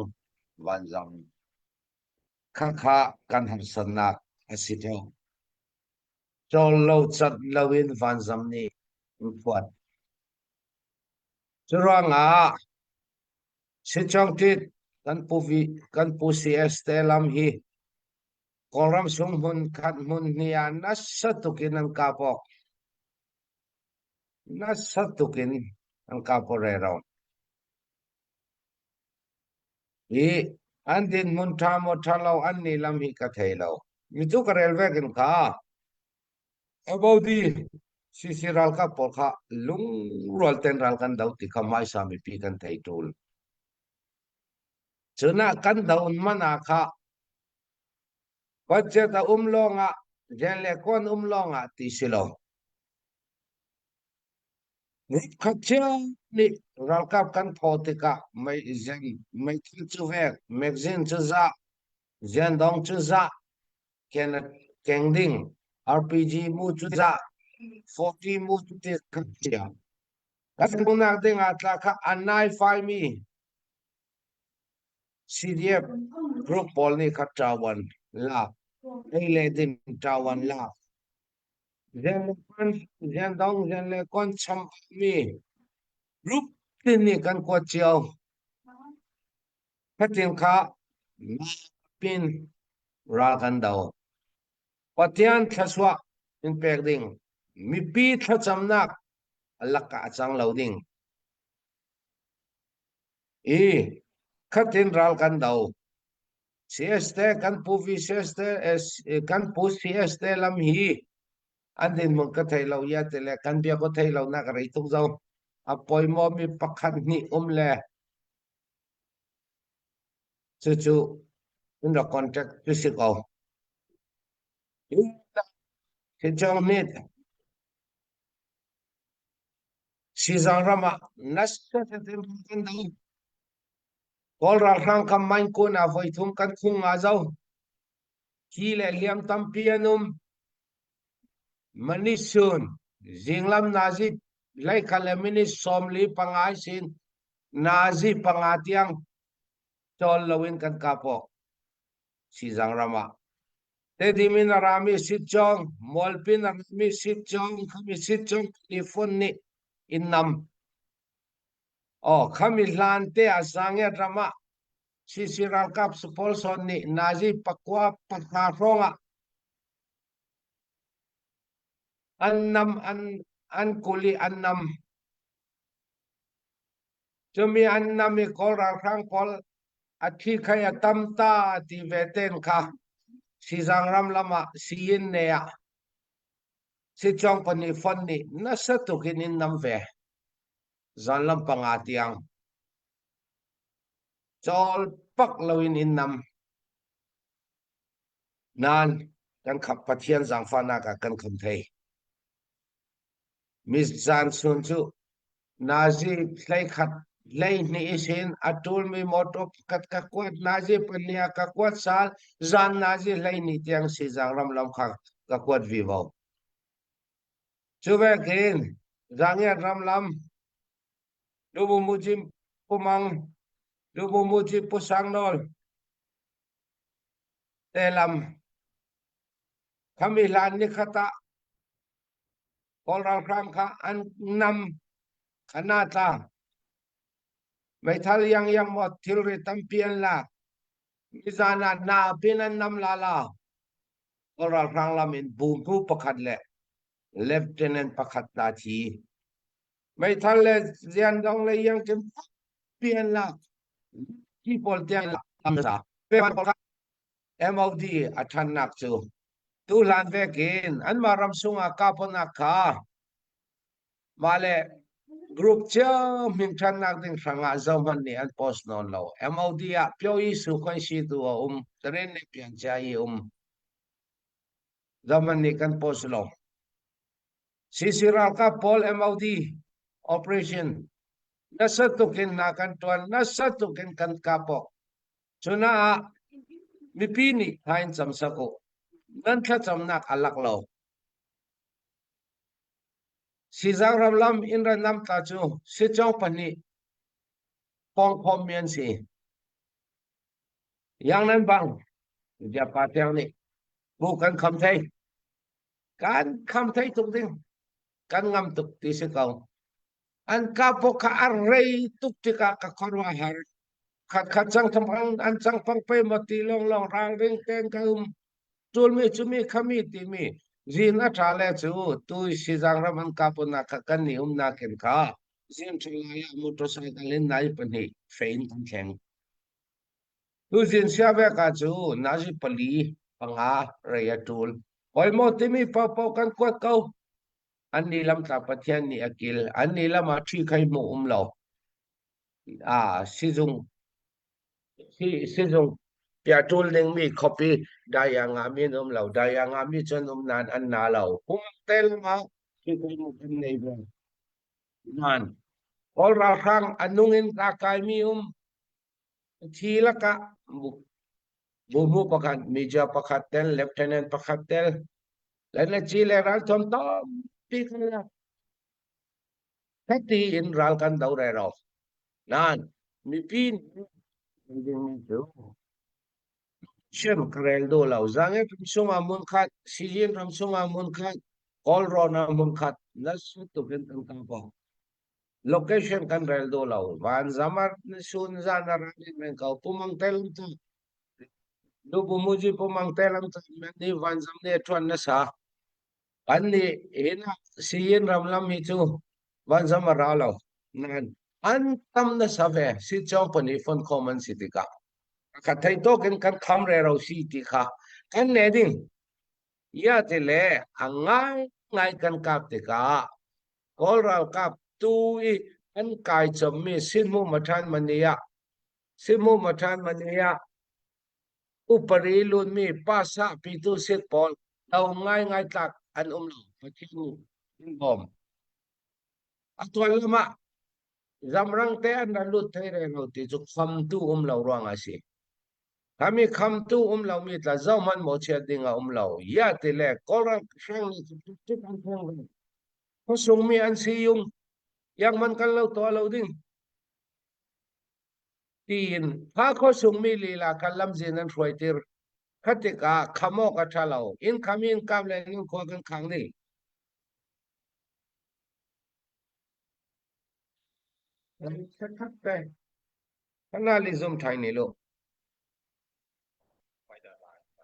vanzang. Khakha kan harsatnak a si theo. Cawl lo cat lo in vanzam nih an phuat. Curuangah Sichawngtit kan pu kan pu CS te lam hi Kawlram sung hmun khat hmun hnih ah nasa tuk in an kap awk. Nasa tuk in an kap awk rero. Hi an dinhmun ṭha maw ṭha lo an ni lam hi ka thei lo. Mi cu ka rel vek in kha. Abodi CC ralkap pawl kha lungrual ten ral kan do ti kha hmaisa mipi kan thei ṭul. Cun ah kan do man ah kha budget a um lawng ah rian le kuan um lawng ah ti si lo. Khat cio nih ralkap kan phaw tikah mei meithal cu vek, magazine cu zah, ziandong cu zah, keng ding RPG mu cu zah 40 mu cu ti khat cia kan duhnak ding ah tla kha an nai fai mi CDF group pawl nih kha ṭawan lak ei le din ṭawan lak rian le kon rian dong rian le kon cham mi. Group tin nih kan kuat cio. Khatin kha pin ral kan do. Pathian thluachuah in pek ding. Mipi thlacamnak lakah a cang lo ding. I khatin ral kan do. CS te kan pu VCS te kan pu CS te lam hi an dinhmun ka thei lo ya te le kan bia ko thei lo nak rei tuk zo a poimo mi pakhat hnih um le cucu in rak contact tu si ko Hinchong nih Sizang ram ah nasa tein kan do. Kawl ralhrang kam main kun ah voi thum kan khung nga zo. Thi le hliam tampi an um. Manisun zinglam nazi leikhat le minute 45 sin nazi panga tiang cawl loin kan kap awk. Sizang ram ah. Tedim in a rami sitcawng, Mualpin a rami sitcawng, khami sitcawng telifon nih in nam. Aw, khami hlan te ah Zangiat ram ah CC ralkap pawl sawn nih nazi pakua pahra hrawng ah an nam an an kul i an nam. Cumi an nam i Kawl ralhrang pawl a thi khai a tam ta ti ve ten kha Sizang ram lam ah siyin ne ah Sitcawng pahnih fon nih nasa tuk in in nam ve. Zanlam panga tiang. Cawl pak loin in nam. Nain kan khap Pathian zaangfahnak ah kan kham thei. Mizan chun cu nazi 11 12 isin a ṭulmi motor pakhat ka kuat nazi pahnih ah ka kuat sal zan nazi 12 tiang sizang ram lam kha ka kuat vivo. Cu vekin Zangiat ram lam Lubumuci Pumang Lubumuci Pusangnawl te lam khami hlan ni khat ah Kawl ralhrang kha an nam an a tla. Meithal yang yang maw thilri tampi an lak. Nizan ah na pin an nam la la. Kawl ralhrang lam in bumpu pakhat le lieutenant pakhat ta thi. Meithal le ziandong le yang kim pi an lak. Hi pawl tiang lak. MOD a ṭhannak cu tuhlan vekin anmah ram sungah kahponak kha mah le group cio minṭhannak ding hrangah zohhmanh nih an post nawn lo. MOD ah Pyoyi Sukhansi tu a um, Tarin nih Piancia i um. Zohhmanh nih kan post lo. CC ralkap pawl MOD operation nasa tukin hna kan ṭuan, nasa tukin kan kapok. Cunaah mipi nih thla in cam sak u. Nan thlacamnak a lak lo. Sizang ram lam in ran nam tla cu sicawng pahnih pawngkhawmmi an si. Yang nan bang, Biapa tiang nih bu kan kham thei. Kan kham thei tuk ding. Kan ngam tuk ti si ko. An kapok kha a rei tuk tikah ka khuaruah har. Khat khat cang thang an cang pang pe maw ti lawng lawng ralring tein ka um. Ṭulmi cumi khami timi zin a ṭha le cu tu sizang ram an kapon ah kha kan ni umnak in kha zin ṭha lai ah motorcycle in nai pahnih fein kan thleng. Tu zin sia vek ah cu nazi pali panga rei a ṭul. Hoi maw timi paohpaoh kan kuat ko. An ni lam tla Pathian nih a kil. An ni lam ah ṭhi khai hmuh um lo. Ah, sizung sizung pia ṭul dingmi khuapi daya ngami an um lo. Daya ngami cun um nain an na lo. Pum te lama ṭhi khai hmuh kan nei ve. Nan Kawl ralhrang a nung in ta kaimi um thi lakah bumu pakhat, major pakhat tel, lieutenant pakhat tel, le ci le ralthuam tampi kan lak. Heti in ral kan do rero. Nain mipi nih dingmi cu sim ka rel duh lo. Zangi ram chungah hmun khat, Sizin ram chungah hmun khat, Kawlrawn ah hmun khat, nasa tuk in kan kap awk. Location kan rel duh lo. Vanzam ah sun zan a ran in men ko. Pumang te lam tu lu bumuji pumang te lam tu men ni vanzam ne thuan na sa. Kan nih hin ah siyin ramlam hi cu vanzam a ra lo. Nan an tam na sa ve si chong pani fon khom an si tikah. Ka thei tawk in kan kham re ro si ti kha kan ne ding. Ya ti le a ngai ngai kan kap tikah Kawl ralkap tu i an kai chommi Sinmu Mathan Mani ah Sinmu Mathan Mani ah upari lutmi pasa pitu sit pawl lo ngaingai tlak an um lo. Pathian nih in bawm. A tuan lam ah zamrang te an ra lut thei re lo ti cu khamtu um lo ruang a si. Kami khamtu um lomi tla zohhmanh mawhchiat ding a um lo. Ya ti le Kawl ralhrang nih cu an theng ve. Khuasungmi an si yung iangman kan lo tuah lo ding. Tiin kha khuasungmi lila kha lamzin an hruaitir. Kha tikah kham awk a ṭha lo. Inn kham in kap le inn khua kan khang ding. Khat te. Kana li zoom thai ni lu.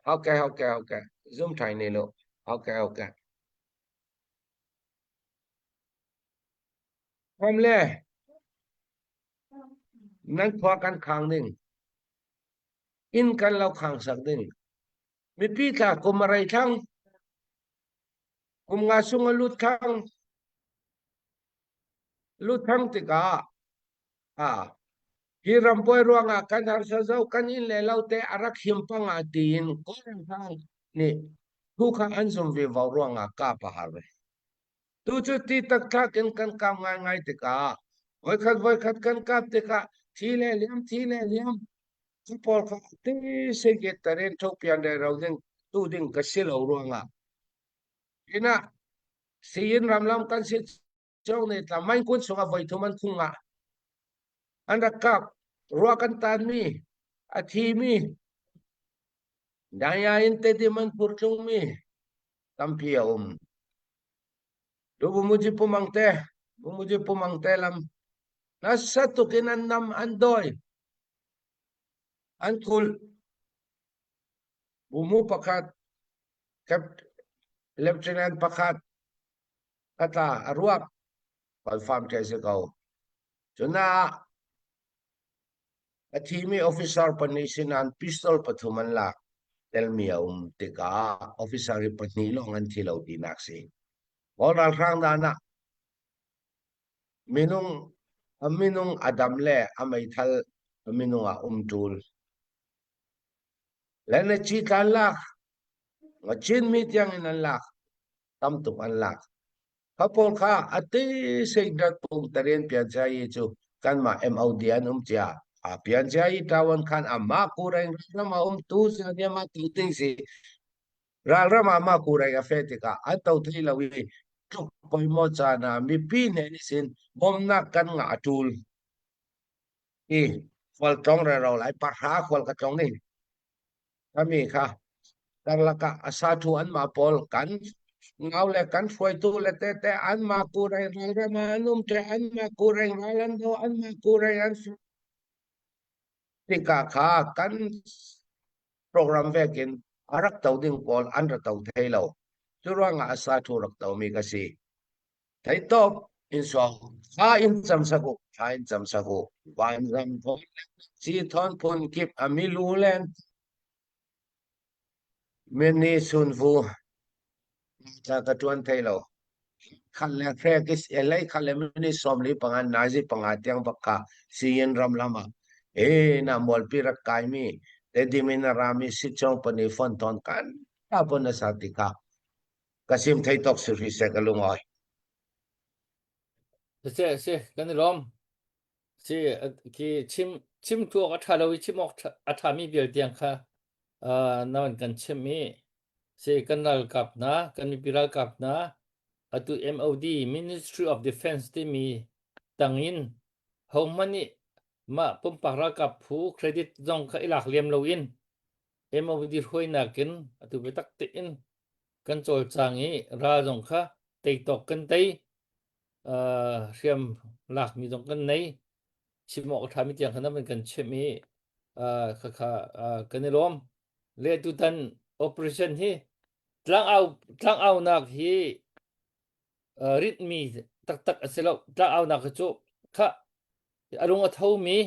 Okay, okay, okay. Zoom thai ni lu. Okay, okay. Kom le nan khua kan khang ding. Inn kan lo khang sak ding. Mipi tla kum a rei thang. Kum nga sung a lut thang. Lut thang tikah ah hi rambuai ruangah kan harsa zo kan inn le lo te a rak him pang ah tiin Kawlram nih thu kha an zum ve vo ruangah kap a har ve. Tu cu ti taktak in kan kap ngaingai tikah voikhat voikhat kan kap tikah thi le liam thi le liam cu pawl kha ti se tarin thopian re ro ding tu ding ka si lo ruangah ina siin ramlam kan si chong ne tla main kun chunga voi thum an khung ah an rak kap rua kan tan mi a thi mi daya in te ti man pur tlung mi tampi a um tu bumuji pumang te bumuji pumang te lam nasa tukin an nam an doi an thul bumu pakhat lieutenant pakhat katla a ruak confirm the si ko cuna a thimi officer pahnih sinan pistol pathum an lak telmi a um tikah officer hi pahnih lawng an thi lo tinak si Kawl ralhrang dan ah minung a minung a dam le a meithal a minung ah um tul le na chi tlan lak nga Chin mi tiang in an lak tam tuk an lak Kha pawl kha a ti sing dat pung tarian pian chia yi cu kanmah MOD an um cia. A pian chia yi tawan khan amah kureng ram a um tu sia ma tu ting si. Ralram ah mah kureng a fe tikah an to thei lo i tluk poi maw caan ah mipi hne nih sin bawmnak kan ngah a ṭul. I khual tlong rero lai pahra khual ka tlong ning. Kami kha karlak ah a sa thu anmah pawl kan ngau le kan hruaitu le tete anmah kureng ralram ah an um te anmah kureng ral an do anmah kureng an tikah kha kan program vekin a rak to ding pawl an ra to thei lo cu ruangah a sa thu rak to mi ka si thei top in so thla in cam sak u thla in cam sak u vanram thon si thon phun kip a milu len mini sun vu ta ka tuan thei lo khat le hre kis elei khat le mini som li panga nazi panga tiang bak kha siyin ram lama e na mualpi rak kai mi te dimin rami si chong pani fon ton kan ta pon na sa ti kha ka sim thei tok si ri se ka lungoi. Si si kan i lawm. Si khi chim chim tu awk a ṭha lo i chim awk a ṭhami vial tiang kha na van kan chim i si kan ralkap hna kan mipi ralkap hna atu MOD Ministry of Defense timi tangin hohmanh nih mah pumpak ralkap phu credit zong kha i lak liam loin MOD hruainak in atu biatak tein kan cawlcang i ral zong kha tei tawk kan tei. Hriam lakmi zong kan nei. Chim awk a ṭhami tiang khan an kan chimh i khakha kan i lawm. Le tutan operation hi tlangau tlangaunak hi ritmi taktak a si lo. Tlangaunak hi cu kha a lung a thomi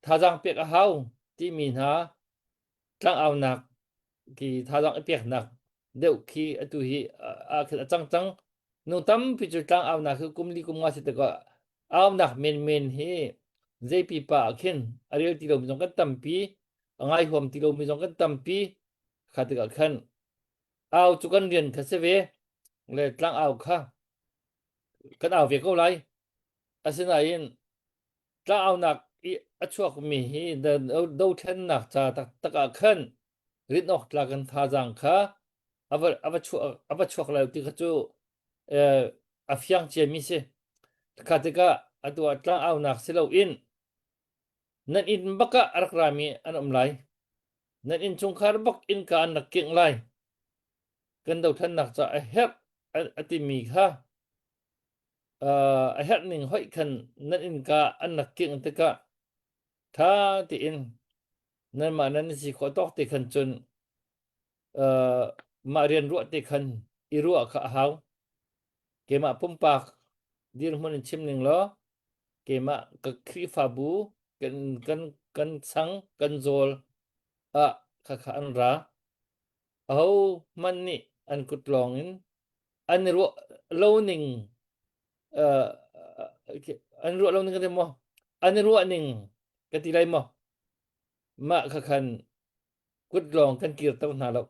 thazaang pek a hau timi hna tlangaunak khi thazaang i peknak deuh khi atu hi ah khin a cang cang. Nu tampi cu tlangaunak hi kum li kum nga si tikah aunak menmen hi zei pipa ah khin a rel ti lomi zong kan tampi, a ngai huam ti lomi zong kan tampi. Kha tikah khan au cu kan rian kha si ve le tlangau kha kan au ve ko lai. Asinain tlangaunak i a chuakmi hi dothlennak ca taktak ah khan rinh awk tlak in thazaang kha a va a va chuak a va chuak lo ti kha cu a fiang ciami si. Kha tikah atu ah tlangaunak si loin nan inn bak ah a rak rami an um lai. Nan innchungkhar bak innka an rak kingh lai. Kan dothlennak ca a herh a timi kha a herh ning hoih khan nan innka an rak kingh tikah ṭha tein nanmah nan si khawh tawk te khan cun mah rian ruah te khan i ruah kha a hau. Keimah pumpak dirhmun in chim ning law keimah ka Khrihfabu kan kan kan sang kan zawl ah khakha an ra. Aho hmanh nih an kut lawng in an i ruah lo ning uh, an ruah lo ning ka ti maw an i ruah ning ka ti lai maw mah kha khan kut lawng kan kirter hna lo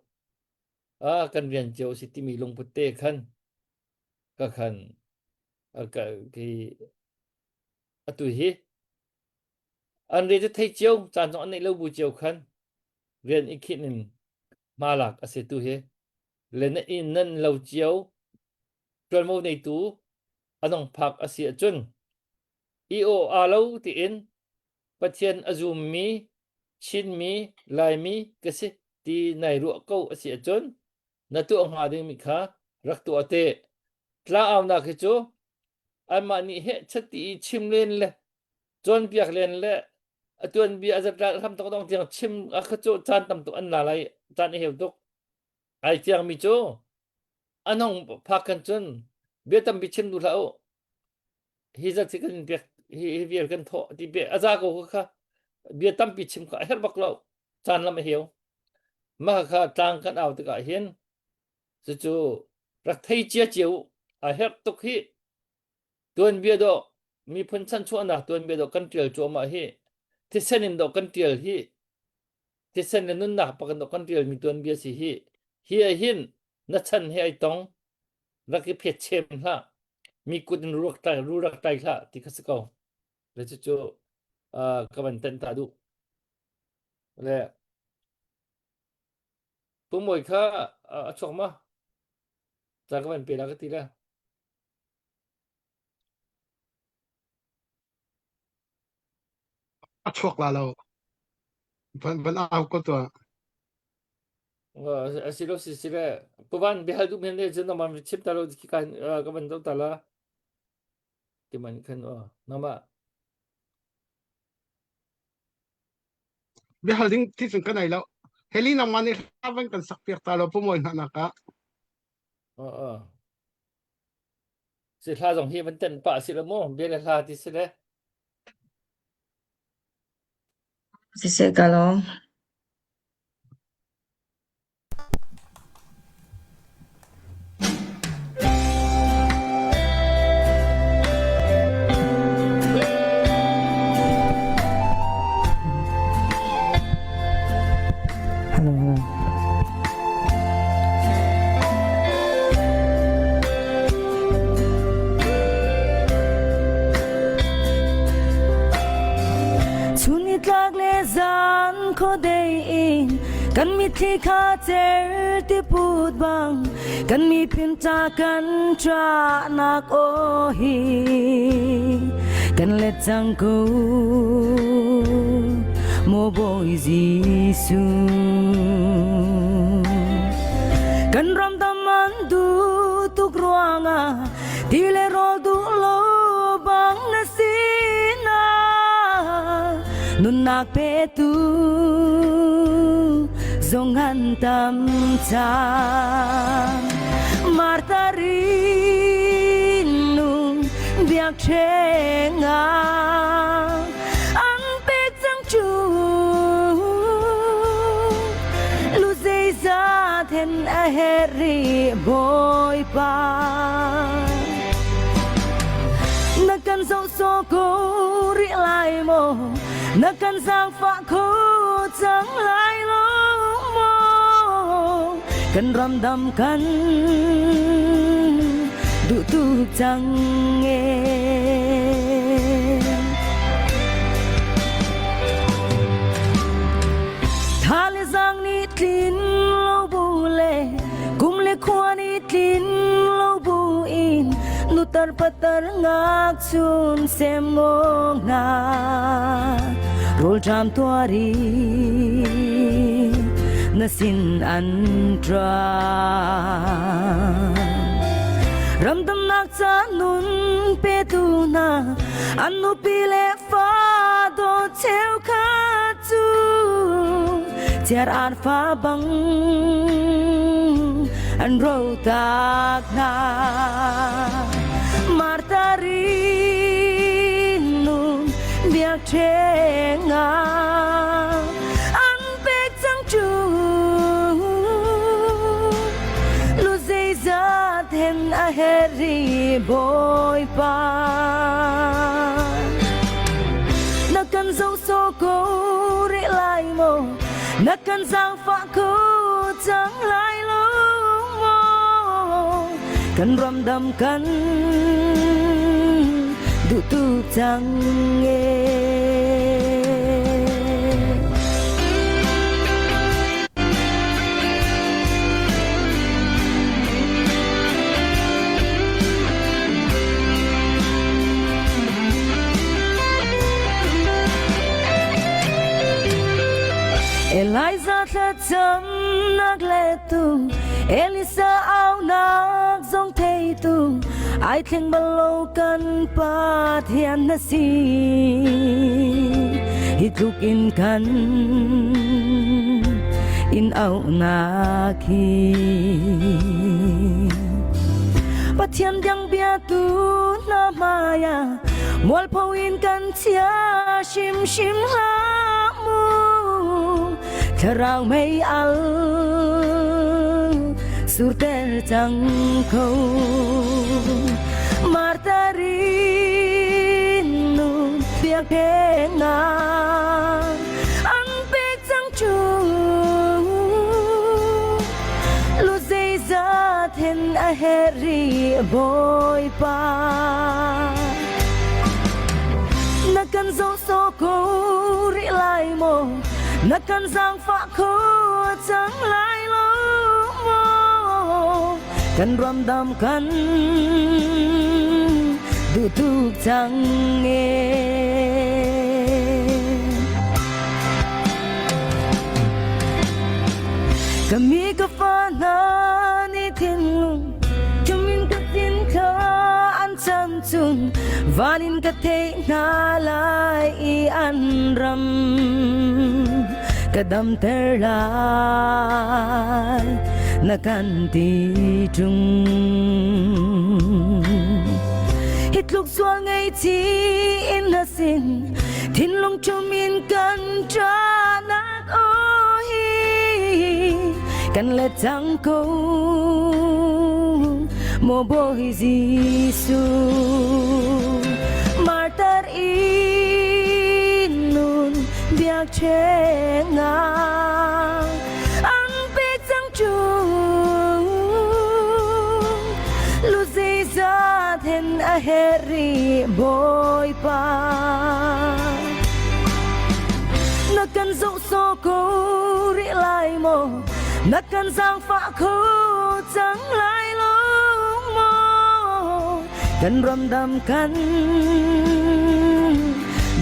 ah kan rian cio si timi lungput te khan ka khan ka ki atu hi an re thei cio caan zong an neih lo bu cio khan rian i khinh in hma lak a si tu hi le na inn nan lo cio ṭuanvo neitu a nong phak a si ahcun i aw aa lo tiin Pathian a zummi Chinmi Laimi ka si ti nai ruah ko a si ahcun na tuah hnga dingmi kha rak tuah te. Tlang-aunak hi cu anmah nih heh chat ti i chim len le cawnpiak len le a tuanbia a zatral hram tok dong tiang chim a kha cu caan tam tuk an la lai caan i heu tuk. Ai fiangmi cu a nong phak kan cun bia tampi chim duh hlah u. Hi zat hi kan pek hi, hi vial kan thawh ti bia a za ko kha bia tampi chim kha a herh bak lo. Caan lam a heu. Mah kha tlang kan au tikah hin cucu rak thei cia cio a herh tuk hi tuanbia dawh miphun chanchuahnak tuanbia dawh kan tial cuahmah hi thisen in dawh kan tial hi thisen le nunnak pakan dawh kan tialmi tuanbia si hi hi ah hin na chan he ai tong rak i phet chem hlah mi kut in ruak tai ru rak tai hlah ti kha si ko le cucu ka van ten ta duh le Pu Mawi kha a chuak ma ca ka van pe la ka ti le A chuak la lo. Van van au ko tuah. A si lo si si le puvan bihal duh men le cun nangmah chim ta lo khi kan ka van do ta la ti man khan o nangmah Biahal ding ti cun ka nei lo. Heli nangmah nih hla van kan sak piak ta lo pumawi hna nak ah. Uh, Si hla zong hi van ten pah si lo mu bia le hla ti si le. Siseh ka lawm. Hello, hello. Chun nitlak le zan khuadei in kan mitthli kha cer ti put bang kan miphun ta kan ṭahnak aw hi kan let cang ko maw Bawi Jesuh kan ram dam an duh tuk ruangah ti le rawl duh. Nunnak petu zong an tam cang. Martha rinung biakṭheng ah an pek cang cu. Lu zeizat hen a herh rih Bawipa. Na kan zoh sawh ko rih lai maw? Na kan zaangfah kho cang lai lo maw? Kan ramdam kan duh tuk cang e. Tha le zaang nih tlin lo bu le kum le khua nih tlin lo bu in nutar patar ngakchun semong hna rawlṭam tuari na sin an ṭang. Ramdamnak ca nun petu hna an nupi le fa dawt cheukhat cu chiar an fa bang an ro tak hna. Martha rinung biakṭheng ah an pek cang cu. Lu zeizat hen a herh rih Bawipa. Na kan zoh sawh ko rih lai maw? Na kan zaangfah ko cang lai lo maw? Kan ramdam kan duh tuk cang e. Eliza thlacamnak lettu Elisa aunak zong theitu ai thleng bal lo kan Pathian na si hi tluk in kan in auhnak hi Pathian dang biatu na hmai ah mualpho in kan chia hrimhrim hlah mu thlarau mei al surter cang ko Martha rinnu biakṭheng ah an pek cang cu lu zeizat hen a herh rih Bawipa. Na kan zoh sawh ko rih lai maw? Na kan zaangfah kho cang lai lo maw? Kan ramdam kan duh tuk cang e. Ka mi ka fa hna nih thinlung Cumin ka tin kha an cam chung van in ka theih hna lai i an ram ka damter lai na kan ti ṭung. Hi tluk sual ngei chi in na sin thinlung chum in kan ṭahnak aw hi kan let cang ko maw Bawi Jesuh martar in nun biakṭheng ah an pek cang cu lu zeizat hen a herh rih Bawipa na kan zoh sawh ko rih lai maw na kan zaangfah kho cang lai lo maw kan ramdam kan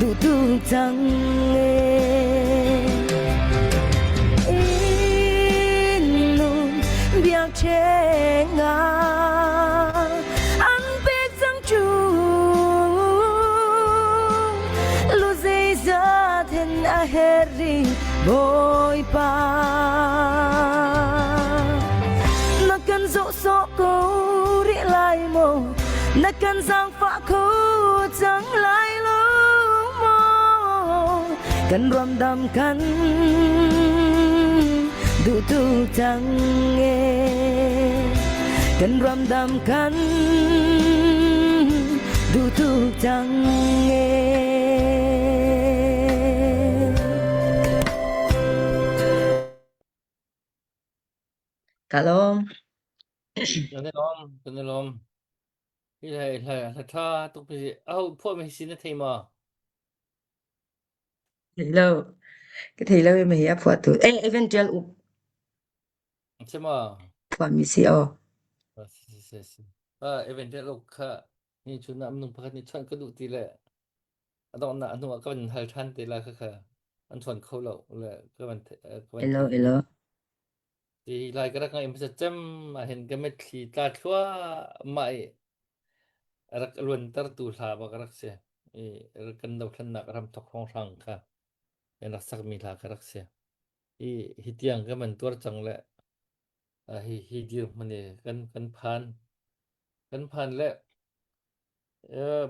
duh tuk cang e Innung biakṭheng ah an pek cang cu lu zeizat hen. herh Bawipa. Na kan zoh sawh ko rih lai maw? Na kan zaangfah kho cang lai lo maw? Kan ruamdam kan duh tuk cang e. Kan ruamdam kan duh tuk cang e. Ka lawm. Kan i lawm, kan i lawm. Hi hlai hlai hla tha tuk pi aho phuah mi si na thei ma? Thei lo. Ka thei lo i ma hi a phuah tu. Eh, eventual up Si ma? phuah mi si aw. Si si si si. Ah, eventual uk kha ni chun na amnung pakhat ni chon ka duh ti le a donghnak hnu ah ka van hal ṭhan te lai khakha an chawn kho lo le ka van ka van Elo theih elo. Ti lai ka rak ngaih hmasa cem ah hin ka mitthli tla thluahmah i rak luanter tu hla bak rak si i kan dothlennak ram thok hrawnghrang kha kan rak sakmi hla kha rak si i hi tiang ka man tuar cang le hi hi dirhmun i kan kan phan kan phan le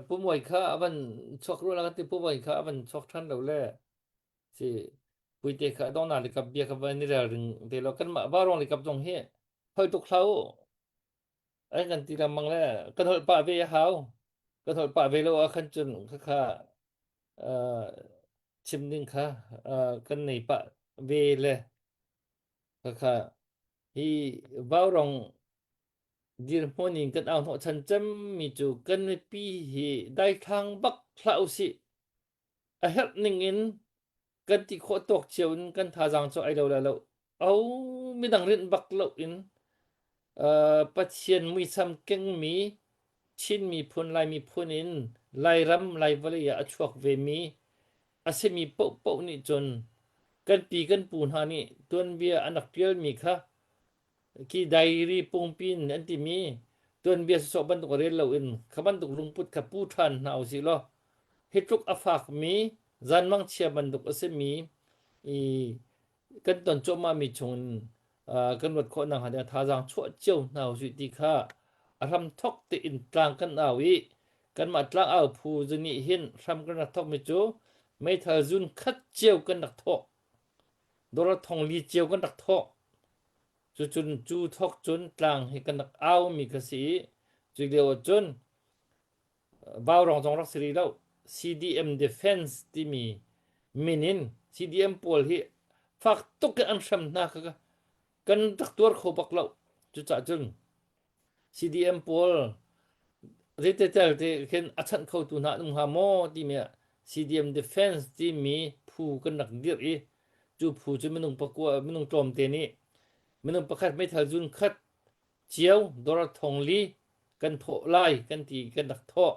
Pumoi kha a van chuak rua la kan ti pumoi kha a van chuak ṭhan lo le si puite kha dongnak le kap bia kha van i rel ring te lo kanmah vaurawng le kap zong hi hoi tuk hlah u ai kan ti lengmang le kan holh pah ve a hau kan holh pah ve lo ah khan cun khakha chim ding kha kan nei pah ve le khakha hi vaurawng Dirhmun in kan au hnawhchan cemmi cu kan mipi hi daithlang bak hlah usih. A herh ning in kan ti khawh tawk cio in kan thazaang cu ai lo lai lo. Au midang rinh bak lo in uh, Pathian muisam kengmi Chin miphun Lai miphun in Lairam Lai vawlei ah a chuak vemi a simi paohpaoh nih cun kan pi kan pu hna nih tuanbia an rak ṭialmi kha Khi diary pungpin an timi tuanbia sawsawh bantuk rel loin kha bantuk lungput kha pu ṭhan hna usih law hi tluk a fakmi zanmang chia bantuk a simi i kan ton cuahmahmi chungin kan ruat khawh nakhnga ding thazaang chuah cio hna usih ti kha a hram thok tein tlang kan au i kanmah tlang au phu nih hin hram kan rak thokmi cu meithal zun khat cio kan rak thawh dollar thong li cio kan rak thawh Cucun cu thawk cun tlang hi kan rak aumi kha si i cu lio ah cun vaurawng zong rak si rih lo. CDM Defense timi min in CDM pawl hi fak tuk in an hrem hna kha kan rak tuar kho bak lo. Cucaah cun CDM pawl zeitetel te khin a chanh khotu hna an um hnga maw timi ah CDM Defense timi phu kan rak dirh i cu phu cu minung pakua minung tlawmte nih minung pakhat meithal zun khat cio dollar thong li kan thawh lai kan ti kan rak thawh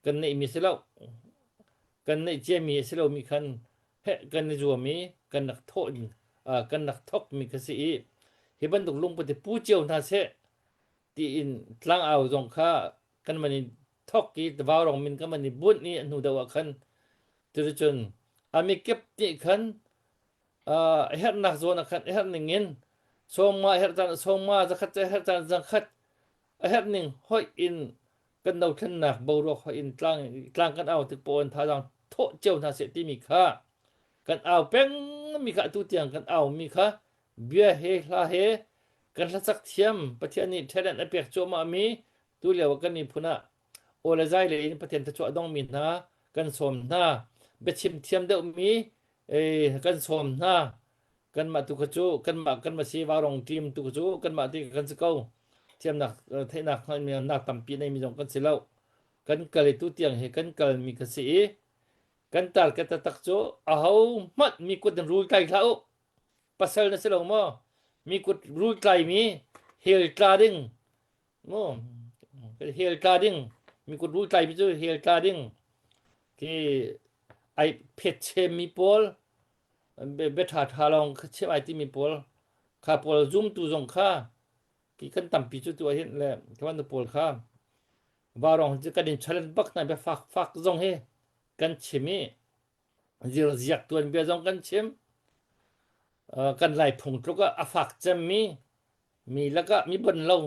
kan neihmi si lo kan neih ciami a si lomi khan heh kan i zuam i kan rak thawh in kan rak thawkmi kha si i hi bantuk lungput hi pu cio hna seh tiin tlangau zong kha kan man i thawk i vaurong min kan man i bunh i a hnu deuh ah khan cuticun a mikip nih khan a herhnak zawn ah khan a herh ning in sawmnga a herh caan sawmnga zakhat a herh caan zakhat a herh ning hoih in kan dothlennak boruak hoih in tlang tlang kan au tik paoh in thazaang thawh cio hna seh timi kha kan au peng mi kha atu tiang kan au mi kha bia he hla he kan hlasak thiam Pathian nih talent a pek cuahmah mi tu lio ah kan miphun ah aw le zai le in Pathian thluachuah a dongmi hna kan sawm hna biachim thiam deuhmi eh, kan sawm hna kanmah tu kha cu kanmah kan si varong team tu kha cu kanmah ti kan si ko thiamnak theihnak hngalhmi tampi neimi zong kan si lo kan kal i tu tiang hi kan kalmi ka si i kan target taktak cu aho hmanh mi kut in rul tlai hlah u pasal na si lo maw mi kut rul tlai mi hel tla ding mu hel tla ding mi kut rul tlai mi cu hel tla ding khi ai phet chem mi pawl bia ṭha ṭha lawng kha chim ai timi pawl kha pawl zumtu zong kha ki kan tampi cu tu ahhin le kan pawl kha varong cu kan in challenge bak hna bia fak fak zong hi kan chim i. Zirziak tuanbia zong kan chim. Kan Lai phung tluk ah a fak cemmi mi lakah mi bon lo,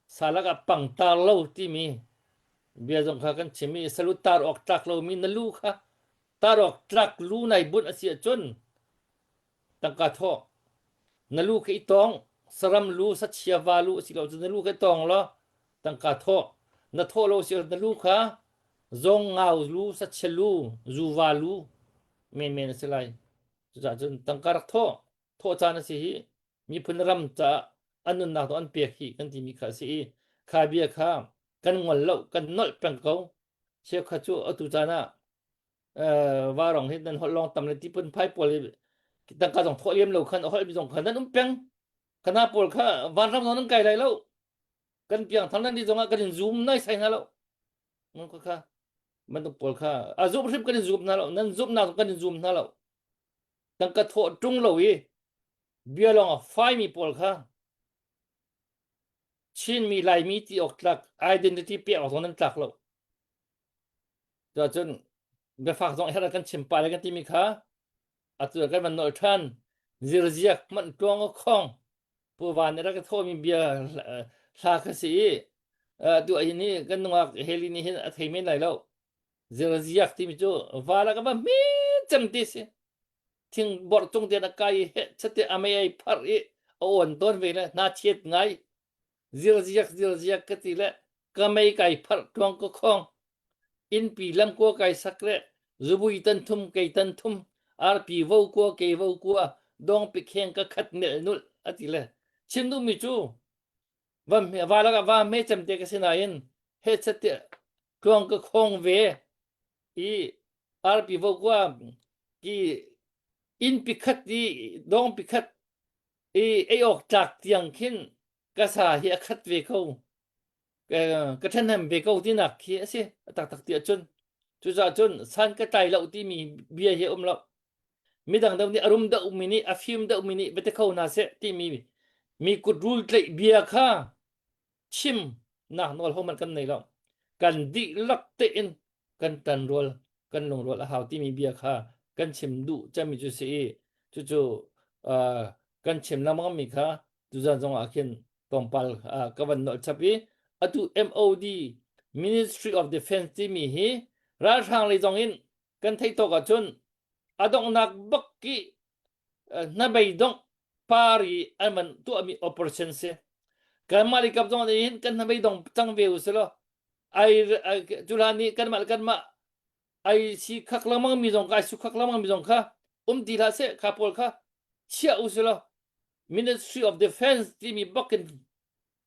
sa lakah pangtar lo timi bia zong kha kan chim i salu tar awk tlak lomi na lu kha tar awk tlak lu nai bunh a si ahcun tangka thawh na lu kha i tawng saram lu sachia va lu a si lo cun na lu kha i tawng law tangka thawh na thawh lo si na lu kha zawng ngau lu sachia lu zuva lu menmen a si lai cucaah cun tangka rak thawh thawh caan a si hi miphun ram caah an nunnak to an pek hi kan timi kha a si i kha bia kha kan ngol lo kan nolh peng ko cheukhat cu atu caan ah varong hi nan holh lawng tam le tipun phai pawl hi tangka zong thawh liam lo khan a holh mi zong khan nan um peng kana pawl kha vanram zong nan kai lai lo kan piang thang nan di zong ah kan in zoom nai sai hna lo ngun kha kha bantuk pawl kha a zoom hrim kan in zoom hna lo nan zoom nak kan in zoom hna lo tangka thawh tung lo i bia lawng a fai mi pawl kha Chinmi Laimi ti awk tlak identity pek awk zong nan tlak lo Cuahcun biafak zong herh kan chim pah le kan timi kha atu kan van nolh ṭhan. Zirziak hmanh tluang a khong. Pu Van nih rak ka thawhmi bia hla kha si i atu ah hin hi kan nungak Heli nih hin a thei men lai lo. Zirziak timi cu va la ka va hme cem ti si. Thing borh cung tein a kai i heh chate a mei ai pharh i a awn tawn ve le hna chiat ngai. Zirziak zirziak ka ti le ka mei kai pharh tluang ka khong. Innpi lamkua kai sak le zubui tan thum kei tan thum arpi vo kua kei vo kua dongpi kheng ka khat nel nulh a ti le chim duhmi cu va va lakah va hme cem te ka si nain he chat te tluang ka khong ve i arpi vo kua ki innpi khat i dongpi khat i ei awk tlak tiang khin ka sa hi a khat ve ko ka ṭhahnem ve ko tinak khi a si a taktak ti ahcun cucaah cun san ka tlai lo timi bia hi a um lo midang deuh nih a rum deuhmi nih a fim deuhmi nih va ti kho hna seh timi mi kut rul tlaih bia kha chim nak nawl hohmanh kan nei lo kan dihlak tein kan ṭanrual kan lungrual a hau timi bia kha kan chim duh cemmi cu si i cucu kan chim lengmang mi kha tuzan zong ah khin tlawmpal ka van nolh chap i atu MOD Ministry of Defense timi hi ralhrang lei zong in kan theih tawk ahcun a donghnak bak ki hnabei dongh par i an van tuahmi operation si kanmah lei kap zong nih hin kan hnabei dong cang ve u selaw ai cuhlan nih kanmah le kanmah ai si khak lengmang mi zong kha ai su khak lengmang mi zong kha um ti hlah seh kha pawl kha chiah u selaw Ministry of Defense timi bak in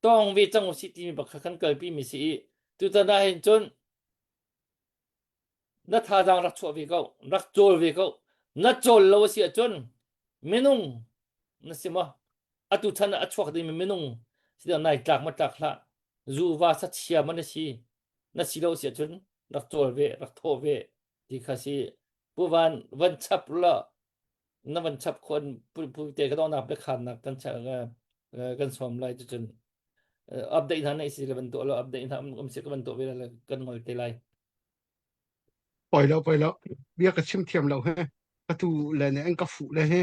tawng ve cang usih timi bak kha kan kalpi mi si i tutan ah hin cun na thazaang rak chuah ve ko rak cawl ve ko na cawl lo a si ahcun minung na si maw atu chan ah a chuak dingmi minung si nai tlak ma tlak hlah zu va sa chia ma na si na si lo si ahcun rak cawl ve rak thawh ve ti kha si pu van van chap la na van chap khon pu pu te ka dong nak biakhamnak kan kan sawm lai cucun update hna nei si le van tuah lo update hna um si ka van tuah ve le kan ngol te lai Poi lo poi lo bia ka chim thiam lo he ka tu le ne an ka fuh le he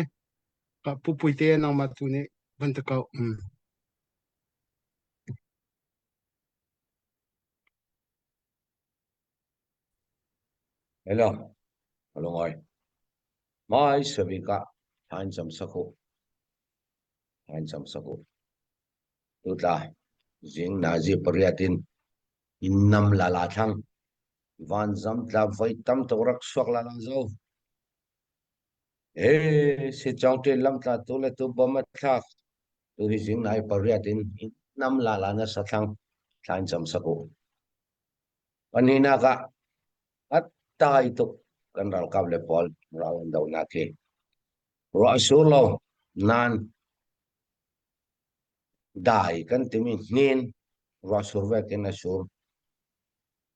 ka pu pui te nangmah tu nih van te ko um Hello hello ngoi mai sabika thain cham sakhu thain cham sakhu tutla zing nazi pariatin innam lala thlang van zam tla voi tam tuk rak suak lala zo e si chong te lam tla tu le tu bom a thlak tu hi zing nai pariat in nam lala na sa thlang thlain cham saku Pahnihnak ah a tai tuk kan ralkap le pawl ral an dohnak hi ruah a sur lo nain dai kan timi hnin ruah sur vekin a sur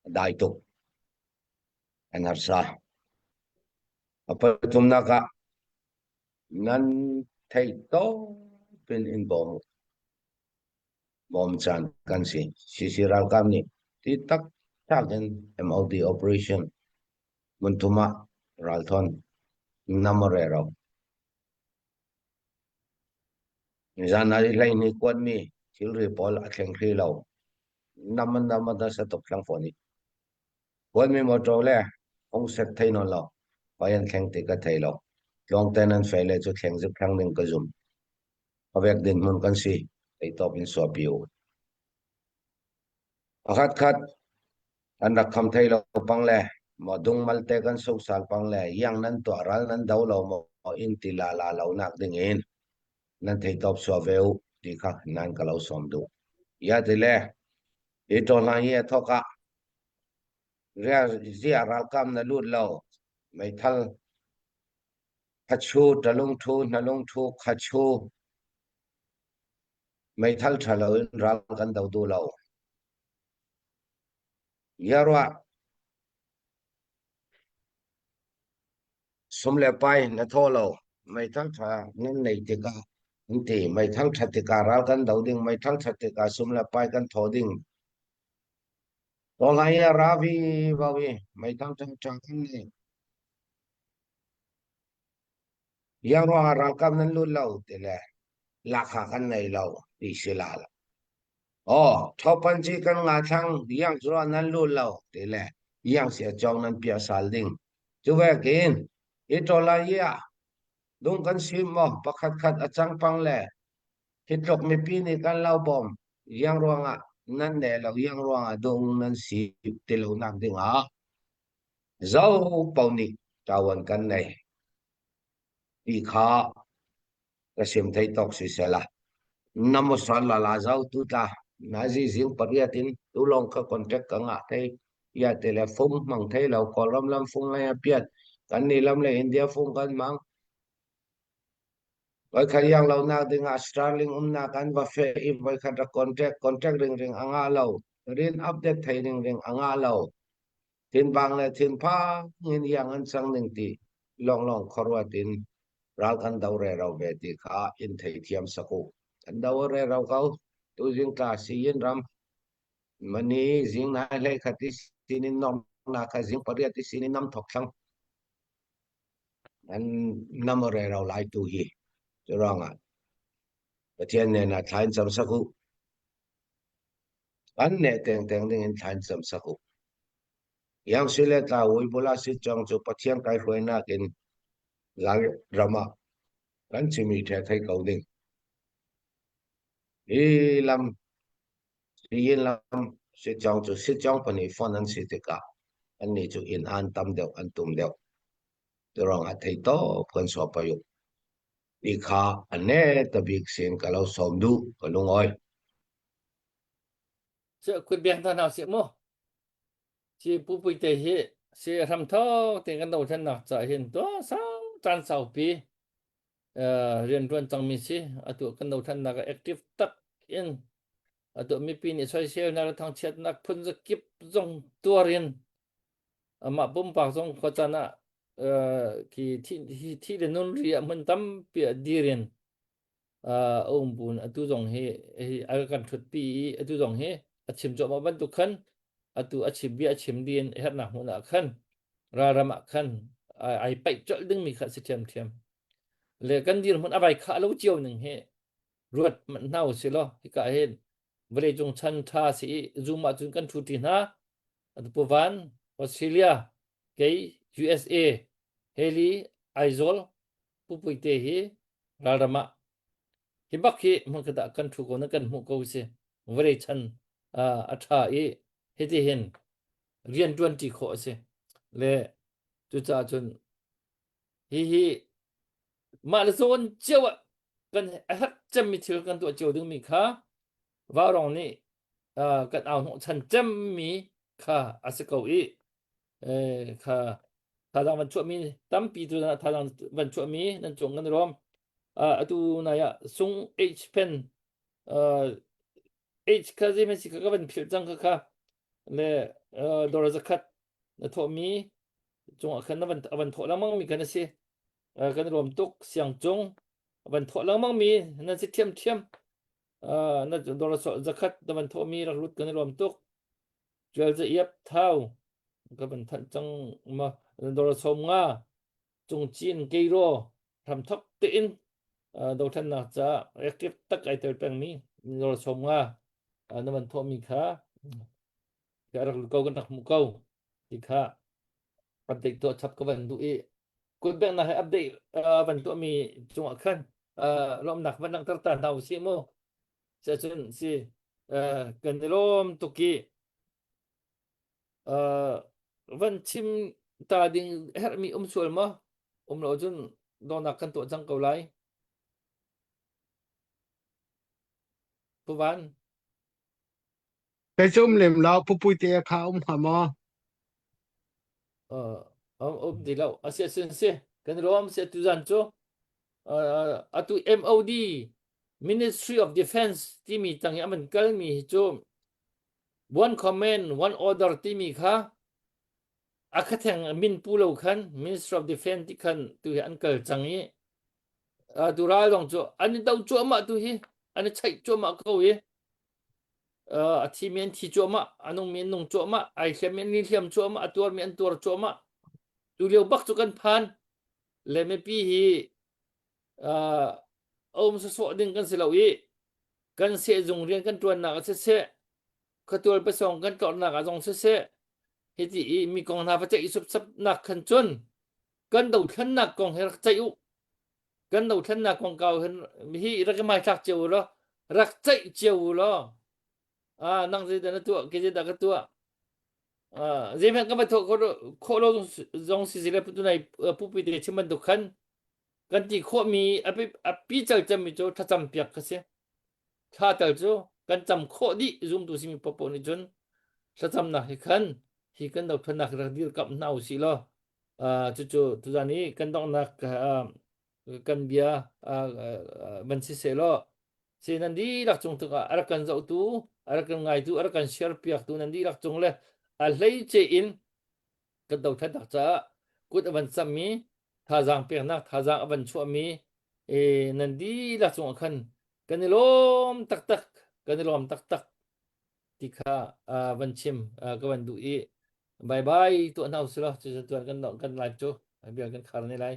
a dai tuk an harsa. A pathumnak ah nan theih tawp in in bawm u. Bawmchan kan si. CC ralkap nih ti taktak in MOD operation hmunthum ah ralthawn. Namorero. Nizan ah hlei nih kuatmi thilri pawl a thleng hrih lo. Nam an nam an sa tuk thlang fawn i. Kuatmi motor le hung set thei nawn lo. Hoi an thleng ti ka thei lo. Tluang ten an fei le cu thleng zik thlang ding ka zum. Awek din hmun kan si. Ei tawp in suapi u. Pakhat khat an rak kham thei lo pang le maw dungmal te kan sosal pang le iang nan tuah ral nan do lo maw in ti la la lo nak ding in nan thei tawp sua ve u ti kha nan ka lo sawm duh. Ya ti le hi to hlan hi a thok ah ria zia ralkam na lut lo meithal khachu talung thu hnalung thu khachu Meithal ṭha loin ral kan do duh lo. Yaruah sum le pai na thaw lo. Meithal ṭha nan nei tikah an ti. Meithal ṭhat tikah ral kan do ding. Meithal ṭhat tikah sum le pai kan thaw ding. Tawlai a ra vi vau i meithal ṭha ṭha kan nei. Iang ruangah ralkap nan lut lo ti le lahkhah kan nei lo ti si la lo. Aw, thopan ci kan nga thlang iang cu nan lut lo ti le iang sia cawng nan piah sal ding. Cu vekin hi ṭawla hi ah dung kan sim maw pakhat khat a cang pang le hi tluk mipi nih kan lo bawm iang ruangah nan ne lo iang ruangah dung nan si ti lo nak ding ah zo pau nih ṭawan kan nei. Ti kha ka sim thei tawk si sela. Namo sal la la zau tu tla nazi zing pariat in tu long ka contact ka ngah thei ya te le fung mang thei lo kawlram lam fung lai a piat kan ni lam le India fung kan mang voi khat yang lo nak ding ah Starling um nak an va fe i voi khat ra contact contact ring ring anga lo rin update thei ring ring anga lo Thinvang le thinphang in iang an cang ning ti lawnglawng khuaruat in ral kan do rero ve ti kha in theithiam sak u. Kan do rero ko. Tuzing tla siyin ram mani zing nai hlei khat i sinin nom na kha zing pariat i sinin nam thok thlang. An nam rero lai tu hi. Curuangah Pathian nen ah thlain cam sak u. An neh tengteng ding in thla in cam sak u. Iang si le tla ui bula si chong cu Pathian kai hruainak in Lai ram ah kan chimi the thei ko ding. Hi lam yin lam si chong cu si chong pani fon an si tikah annih cu inn an tam deuh an tum deuh. Turong a thei to kan so payuk. Ti kha ane tabik sin ka lo som du ka lungoi. Cu kut biak hna hna sih mu. Ci pupui te hi si hram thok te kan dothlennak ca hin to sau caan saupi rian tuan cangmi si atu kan dothlennak ah active tak in atu mipi nih soiselnak le thangchiatnak phun zakip zong tuar in amah pumpak zong khuacan ah khi thi thi le nun ri ah hmun tampi ah dir in a um bun atu zong hi hi a kan ṭhutpi i atu zong hi a chim cuahmah bantuk khan atu a chim bia a chim din hernak hmun ah khan ralram ah khan ai paih colh dingmi kha si ṭhiamṭhiam le kan dirhmun a vai khah lo cio ning hi ruat hmanh hna u si law hika hin vawleicung chan ṭha si i zoom ahcun kan ṭhu ṭi hna atu Puvan Australia kei USA Haley Aizawl Pupuite hi ralram ah hi bak hi hmunkhat ah kan thu ko na kan hmuh ko si vawlei chan a tha i hiti hin rian tuan ti khawh a si le cucaah cun hi hi mah le zawn cio ah kan a herh cemmi thil kan tuah cio dingmi kha vaurong nih kan au hnawh chan cemmi kha a si ko i kha thazaang van chuahmi tampi tu thazaang van chuahmi nan cung kan rom atu nai ah sung H pen H kha zei si kha ka van philh cang kha kha le dor zakhat na thawhmi cungah khan na van van thawh lengmang mi kan si kan rom tuk siang cung van thawh lengmang mi nan si thiam thiam na dor zakhat na van thawhmi rak lut kan rom tuk Tual za iap thau ka van thanh cang ma dor som nga. Cungcin Keiro hramthok tein dothlennak caah active tak ai tel pengmi nawl 50 na van thawhmi kha ka rak ko kan rak hmuh ko ti kha update tuah chap ka van duh i kutbengnak he update van tuahmi cungah khan lawmnak van langhter ta hna usih mu cun si kan i lawm tuk i van chim ta ding herhmi um sual maw um lo cun dawnak kan tuah cang ko lai Puvan Kei cu um lem lo pupui te kha um hnga maw? Uh, um, um ti lo. A si sin si. Kan rom si tu zan cu uh, atu MOD Ministry of Defense timi tang i aman kal mi hi cu one command one order timi kha akhatheng min pu lo khan Ministry of Defense ti khan tu hi an kal cang i uh, tu ral dong cu an i do cuahmah tu hi an i chaih cuahmah ko i a thimi an thi cuahmah, a nungmi an nung cuahmah, ai hliammi an i hliam cuahmah, a tuarmi an tuar cuahmah. Tu lio bak cu kan phan. Le mipi hi uh, um sawsawh ding kan si lo i kan sehzung rian kan ṭuannak ah siseh, khatual pasawng kan tlornak ah zong siseh, hiti i mi kong hna va ceih i supsapnak khan cun kan dothlennak kong hi rak ceih u. Kan dothlennak kongkau hin hi rak i hmaithlak cio u law rak ceih cio u law ah nang zeidah na tuah ke zeidah ka tuah ah zeihmanh ka va thawh khawh lo zong si le tunai pupi te chim bantuk khan kan ti khawhmi a pi cal cemmi cu thlacam piak ka si thla tal cu kan cam khawh dih zumtu simi popo nih cun thlacamnak hi khan hi kan dothlennak rak dirkamh hna usih law cucu tuzan i kan donghnak kan bia van si seh law si nan dihlak cung tukah a rak kan zohtu a rak kan ngaitu a rak kan share piaktu nan dihlak cung le a hleice in kan dothlennak caah kut a van sammi thazaang peknak thazaang a van chuahmi e nan dihlak cungah khan kan i lawm taktak kan i lawm taktak ti kha van chim ka van duh i bye bye tuah hna usih law cucu tuan kan kan live cu bia kan khar ne lai.